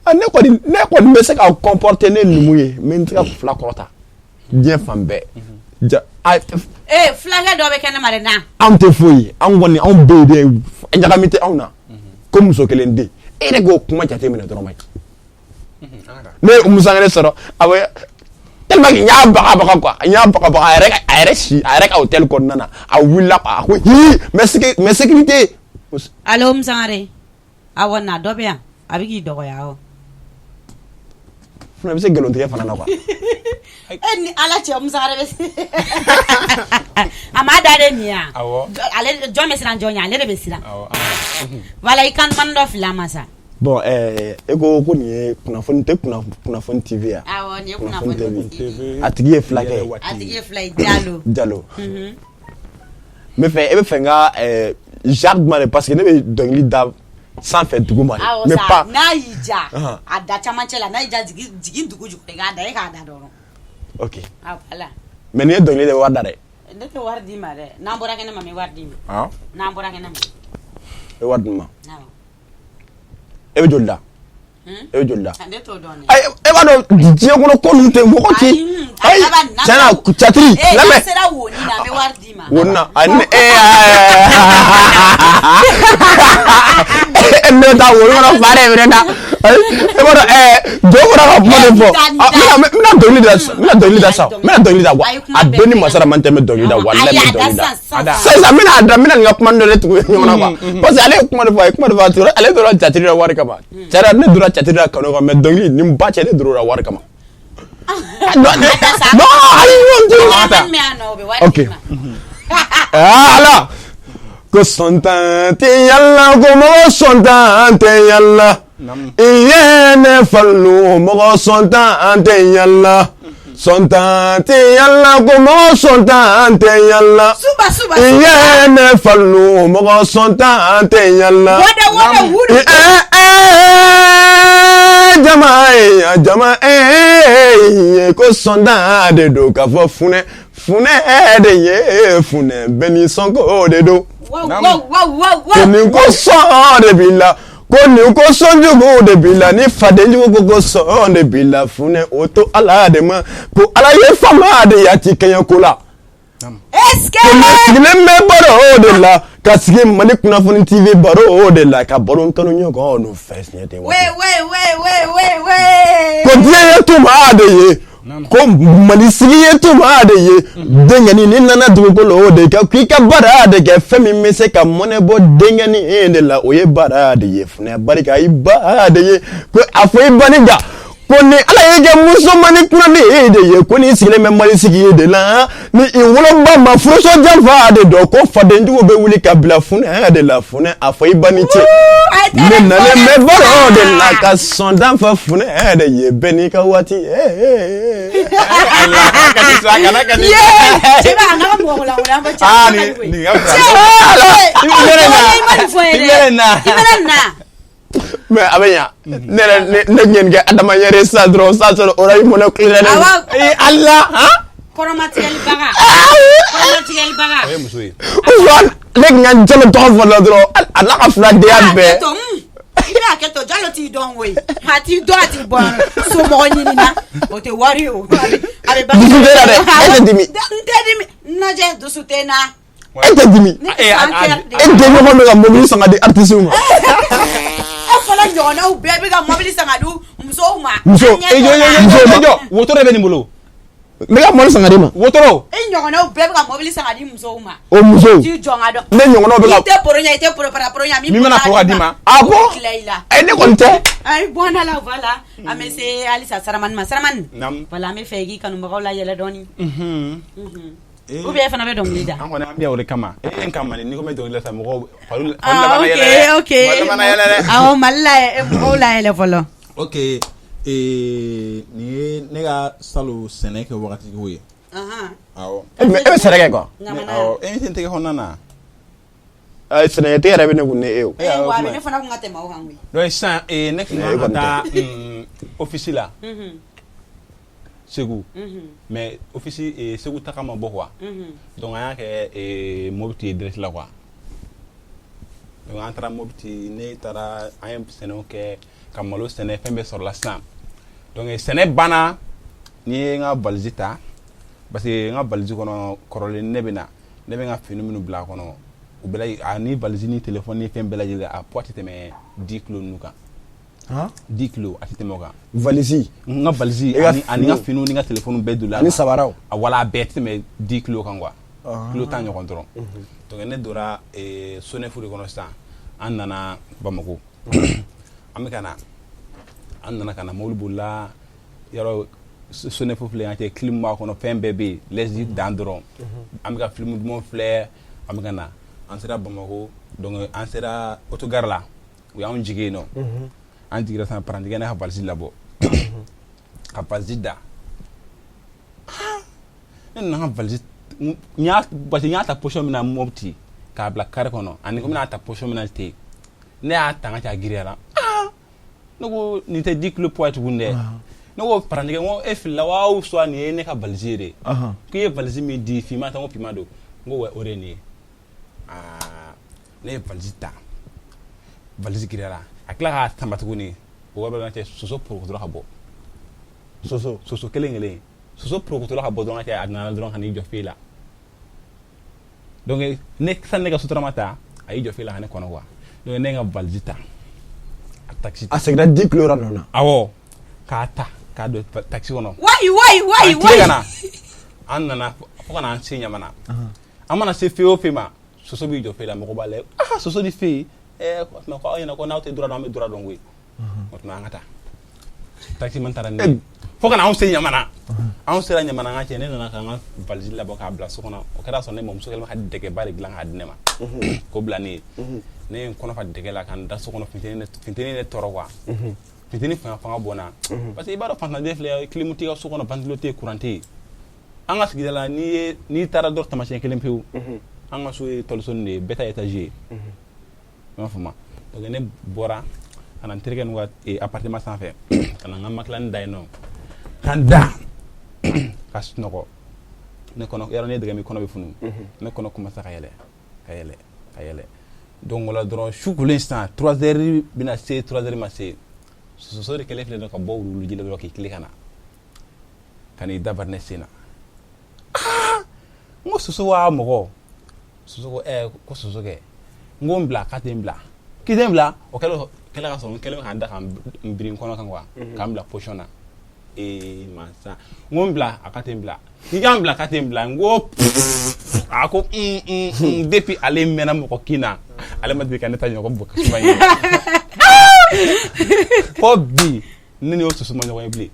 Ah, ne kɔni bɛ se ka comporter ne numu ye, n bɛ n tɛgɛ fila kɔrɔta diɲɛ fan bɛɛ. Ja a Ee, fulakɛ dɔ bɛ kɛnɛ ma dɛ, na. Anw tɛ foyi ye, anw kɔni anw bɛ yen dɛ, ɲagami tɛ anw na. Ko muso kelen den, e yɛrɛ k'o kuma jate minɛ dɔrɔn ma ye. Ne ye Umu Sangare sɔrɔ, a bɛ tellement que n y'a bagabaga quoi, n y'a bagabaga a yɛrɛ ka a yɛrɛ si a yɛrɛ ka hôtel kɔnɔna na, a wulila quoi, a ko hi mais sécurité. Allo Musangare. Awɔ, na dɔ bɛ yan. A bɛ k'i dɔgɔya awɔ. Fana bɛ se nkalontigɛ fana na quoi. E ni Ala cɛ, Musangare bɛ se. A ma da de nin ya. Awɔ. Ale jɔn bɛ siran jɔn ɲɛ, ale de bɛ siran. Awɔ. Voilà, i kan duman dɔ fila ma sa. Bon, e ko ko nin ye kunnafoni tɛ kunnafoni TV ya. Awɔ, nin ye kunnafoni TV. A tigi ye fulakɛ ye. A tigi ye fila ye, Jalo. Jalo. N bɛ fɛ e bɛ fɛ n ka genre jumɛn de, parce que ne bɛ dɔnkili da sanfɛ dugu ma de. Awɔ N bɛ sa, pa. n'a y'i ja, Ahan. a da camancɛ la, n'a y'i ja jigin jigin dugu jukɔrɔ i k'a da, e k'a da dɔrɔn. Ok. Ah voilà. Mais nin ye dɔnkili de wari da dɛ. Ne tɛ wari d'i ma dɛ. N'an bɔra kɛnɛ ma, n bɛ wari d'i ma. Han? N'an bɔra kɛnɛ ma. E wari di n ma. Awɔ. E bɛ joli da? Hmm? E bɛ joli da? Ne t'o dɔn dɛ. Ayi, e b'a dɔn diɲɛ kɔnɔ ko ninnu tɛ mɔgɔ ti. Ayi, Ayi, tiɲɛ na catiri Ee, lamɛn. n'an sera woni na, n bɛ wari d'i ma. Woni na, ayi ne ee ne taa woni kɔnɔ fa de bɛ ne na. Ayi, e b'a dɔn jɔn bɔra ka kuma de fɔ. Ah, n bɛna dɔnkili da, n bɛna dɔnkili da sa, n bɛna dɔnkili da wa. A don ni masara man tɛ, n bɛ dɔnkili da, walayi n bɛ dɔnkili da. Sisan n bɛna a da, n bɛna nin ka kuma dɔ de tugu ɲɔgɔn na quoi. Parce que ale ye kuma de fɔ, a ye kuma de fɔ, a tora ale tora catiri la wari kama. Tiɲɛ na ne donna catiri la kanu kama, mais dɔnkili ni ba cɛ, ne donna wari kama. Non, non, ayi, non, Cameraman bɛ yan nɔ, o bɛ wari Ok. d'i ma. Ah, ala ko sɔntan tɛ yala, ko mɔgɔ sɔntan tɛ yala, i ye ne falo, mɔgɔ sɔntan tɛ yala, sɔntan tɛ yala, ko mɔgɔ sɔntan tɛ yala, Suba suba. i ye ne falo, mɔgɔ sɔntan tɛ yala. Wada wada wudu. Jama ye jama ye, ko sɔntan de don k'a fɔ funɛ funɛ de ye funɛ bɛɛ ni sɔnko de don. Wow wow wow wow Ko wow. nin ko sɔn de b'i la, ko nin ko sɔnjugu de b'i la, ni fadenjugu ko sɔn de b'i la, funɛ o to Ala de ma, ko Ala ye faama de ye, a ti kɛɲɛ ko la. Est-ce que Ko ne sigilen bɛ baro de la, ka sigi Mali kunnafoni TV baro de la, ka baro n kanu ɲɔgɔn fɛ siɲɛ tɛ We waati. we we we we we. Ko diɲɛ ye tuma de ye, ko Mali sigi ye tuma de ye, denkɛni ni nana dugukolo de kan, k'i ka baara de kɛ, fɛn min bɛ se ka mɔnɛ bɔ denkɛni de la, o ye baara de ye, funɛ barika i ba de ye, ko a fɔ i banni kan. Ko ni Ala y'i kɛ musomani kunnandi de ye, ko n'i sigilen bɛ Mali sigi de la, ni i woloba ma furuso janfa de dɔn, ko fadenjugu bɛ wuli ka bila funɛ de la, funɛ a fɔ i ba ni ce. Ne nalen bɛ baro de la ka sɔn danfa funɛ de ye, bɛɛ n'i ka waati. Cɛba, a n'a ka mɔgɔ lankolon fɔ cɛ. Ah, nin ka fisa. I bɛ na. I bɛ na. Mais a bɛ ɲa ne yɛrɛ, ne tun ye nin kɛ Adama yɛrɛ sisan dɔrɔn, sisan sɔrɔ orange money tilenna. Awɔ. Ee Ala, han. Kɔrɔmatigɛlibaga. Kɔrɔmatigɛlibaga. O ye muso ye. Ousmane, ne tun ka Jalo tɔgɔ fɔ la dɔrɔn, a n'a ka filadenya bɛɛ. Hakɛ to, i bɛ hakɛ to, Jalo t'i dɔn koyi. A t'i dɔn, a t'i bɔ somɔgɔ ɲini na. O tɛ wari ye o. A bɛ Dusu tɛ na dɛ, e tɛ dimi. N tɛ dimi. N lajɛ, dusu tɛ n na. E tɛ dimi. Ne tɛ fan kɛ de. E denɲɔgɔn bɛ ka mobili san ka di artiste ma. E fɔlɔ ɲɔgɔnnaw bɛɛ bɛ ka mobili san ka di musow ma. Muso, An ɲɛ E jɔ t'o la. jɔ jɔ jɔ, wotoro de bɛ nin bolo. Ne ka mobili san ka di ma. Wotoro. E ɲɔgɔnnaw bɛɛ bɛ ka mobili san ka di musow ma. O musow. T'i jɔ n ka dɔn. Ne ɲɔgɔnnaw bɛ ka. I tɛ poro ɲɛ, i tɛ poro para poro ɲɛ. Min mana poro ka di ma. Ah bon? Tila i la. Eh, ne kɔni tɛ. Ayi, bɔnna la, voilà. An bɛ se halisa Saramani ma. Saramani. Naamu. Voilà, an bɛ fɛ i k'i kanubagaw layɛlɛ dɔɔni. Ou bien e fana bɛ dɔnkili da. An kɔni an bɛ yan o de kama. E n ka mali, n'i ko n bɛ dɔnkili da sisan, mɔgɔw fari Ah, laban ok, yɛlɛ dɛ. ok. Mali laban yɛlɛ dɛ. Awɔ, Mali la mɔgɔw layɛlɛ fɔlɔ. Ok, nin ye ne ka salon sɛnɛ kɛ wagati ko ye. Awɔ. Mais e bɛ sɛnɛ kɛ quoi. Ŋamana. Awɔ, e tɛ n tɛgɛ kɔnɔna na. Sɛnɛ tɛ yɛrɛ bɛ ne kun ne e o. Eh, wa a bɛ ne fana kun ka tɛmɛ o kan koyi. Donc sisan ne tun E kan ka kɔni taa office la. Segu. Mais office Segu taga ma bɔ quoi. Donc an y'a kɛ Mopti ye direct la quoi. Donc an taara Mopti, ne taara, an ye sɛnɛw kɛ, ka malo sɛnɛ, fɛn bɛɛ sɔrɔla sisan. Donc sɛnɛ banna, n'i ye n ka valise ta, parce que n ka valise kɔnɔ kɔrɔlen, ne bɛ na, ne bɛ n ka fini minnu bila a kɔnɔ, u bɛɛ ani valise ni téléphone ni fɛn bɛɛ lajɛlen, a poids tɛ tɛmɛ 10 kilos ninnu kan. 10 kilos, a tɛ tɛmɛ o kan. Valise. N ka valise ani n ka finiw ni n ka téléphone bɛɛ donna. Ani sabaraw. A wala, a bɛɛ tɛ tɛmɛ 10 kilos kan quoi. Kilo 10 ɲɔgɔn dɔrɔn. Donc ne donna SONEF de kɔnɔ sisan, an nana Bamakɔ. An bɛ ka na, an nana ka na mobili bolila yɔrɔ SONEF filɛ yan cɛ, clim b'a kɔnɔ, fɛn bɛɛ bɛ yen, lɛsi dan dɔrɔn. An bɛ ka film dumanw filɛ, an bɛ ka na. An sera Bamakɔ, donc an sera autogare la, u y'anw jigin yen nɔ. An jiginna sisan, parantikɛ ne ka valise labɔ. Ka valise da. Ne nana n ka valise, n y'a, parce que n y'a ta position min na Mopti k'a bila carré kɔnɔ, ani ko n bɛna ta position min na ten, ne y'a ta n ka cɛ, a girinyara. Ne ko nin tɛ 10 kilos poids tuguni dɛ. Ne ko parantikɛ, n ko e filila wa, ou soit nin ye ne ka valise ye de. K'i ye valise min di finman tɛ, n ko finman don. N ko o de ye nin ye. Aa, ne ye valise ta, valise girinyara, a tila k'a sama tuguni, o yɔrɔ bɛɛ cɛ, soso porokotora ka bɔ. Soso. Soso kelen kelen, soso porokotora ka bɔ dɔrɔn cɛ, a nana dɔrɔn ka n'i jɔ fe la. Donc ne sani ne ka sotarama ta, a y'i jɔ fe la ka ne kɔnɔ quoi. Donc ne ye n ka valise ta, a taxi. A seginna 10 kilos la nɔ na. Awɔ, k'a ta k'a don taxi kɔnɔ. Wayi, wayi, wayi, K'an tilen ka wayi. na. An nana fo ka n'an se Ɲamana. An mana se fe o fe ma, soso b'i jɔ fe la, mɔgɔ b'a lajɛ. Ah, soso ni fe o tuma ko aw ɲɛna ko n'aw tɛ droit dɔn, an bɛ droit dɔn koyi. O tuma an ka taa. Taximan taara ni ne ye fo ka na anw se Ɲamana. Anw sera Ɲamana, an ka cɛ, ne nana ka n ka valise labɔ k'a bila so kɔnɔ. O kɛra sɔrɔ ne mamuso kɛlen bɛ ka dɛgɛba de dilan k'a di ne ma, k'o bila ne ye. Ne ye n kɔnɔ fa dɛgɛ la ka n da so kɔnɔ, funteni ne tɔɔrɔ quoi. Funteni fanga bɔnna, parce que i b'a dɔn fantanden filɛ, clim t'i ka so kɔnɔ, ventilo tɛ yen, courant tɛ yen. An ka sigida la, n'i ye n'i taara dɔrɔn, taamasiyɛn kelen pewu, an ka so ye tɔliso de ye, bɛɛ ta étage ye. I m'a faamu? Donc ne bɔra ka na n terikɛ n'u ka appartement sanfɛ, ka na n ka matelas da yen nɔ, ka n da ka sunɔgɔ. Ne kɔnɔ yarɔ, ne ye dɛgɛ min kɔnɔ bɛ funu, ne kɔnɔ commencé ka yɛlɛ, ka yɛlɛ, ka yɛlɛ. Donc o la dɔrɔn, su kolen sisan, 3 heures bɛna se, 3 heures ma se, soso de kɛlen filɛ ka bɔ wuluwuluji la dɔrɔn k'i tile ka na ka n'i da bari ne sen na. N ko soso wa mɔgɔ? Soso ko ko soso kɛ. N ko n bila, k'a tɛ n bila, k'i tɛ n bila. O kɛlen kɛlen ka sɔrɔ n kɛlen k'an da ka n biri n kɔnɔ kan quoi, k'an bila position na. Ee mansa, n ko n bila, a k'a tɛ n bila, k'i k'an bila, k'a tɛ n bila. N ko a ko un un un, depuis ale mɛnna mɔgɔ kin na, ale ma deli ka ne ta ɲɔgɔn bɔ kasuma ye fo bi. Ne n'o soso ma ɲɔgɔn ye bilen.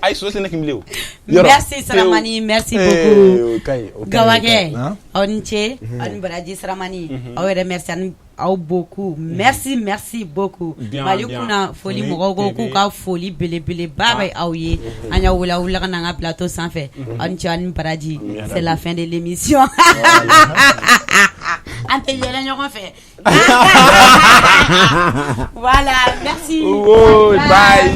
Ayi, soso tɛ ne kin bilen o. Merci Saramani, merci beaucoup. O ka ɲi, o ka ɲi, o ka Gawakɛ, ɲi. Aw ni ce, aw ni baraji Saramani, aw yɛrɛ merci ani aw beaucoup. Merci, merci beaucoup. Bien, Mali bien. kunna foli Foli mɔgɔw ko TV. k'u ka foli belebeleba bɛ aw ye. An y'aw wele, aw wulila ka na an ka plateau sanfɛ. Aw ni ce, aw ni baraji. C'est la fin de l'émission. An tɛ yɛlɛ ɲɔgɔn fɛ. Voilà, merci. Oh, bye.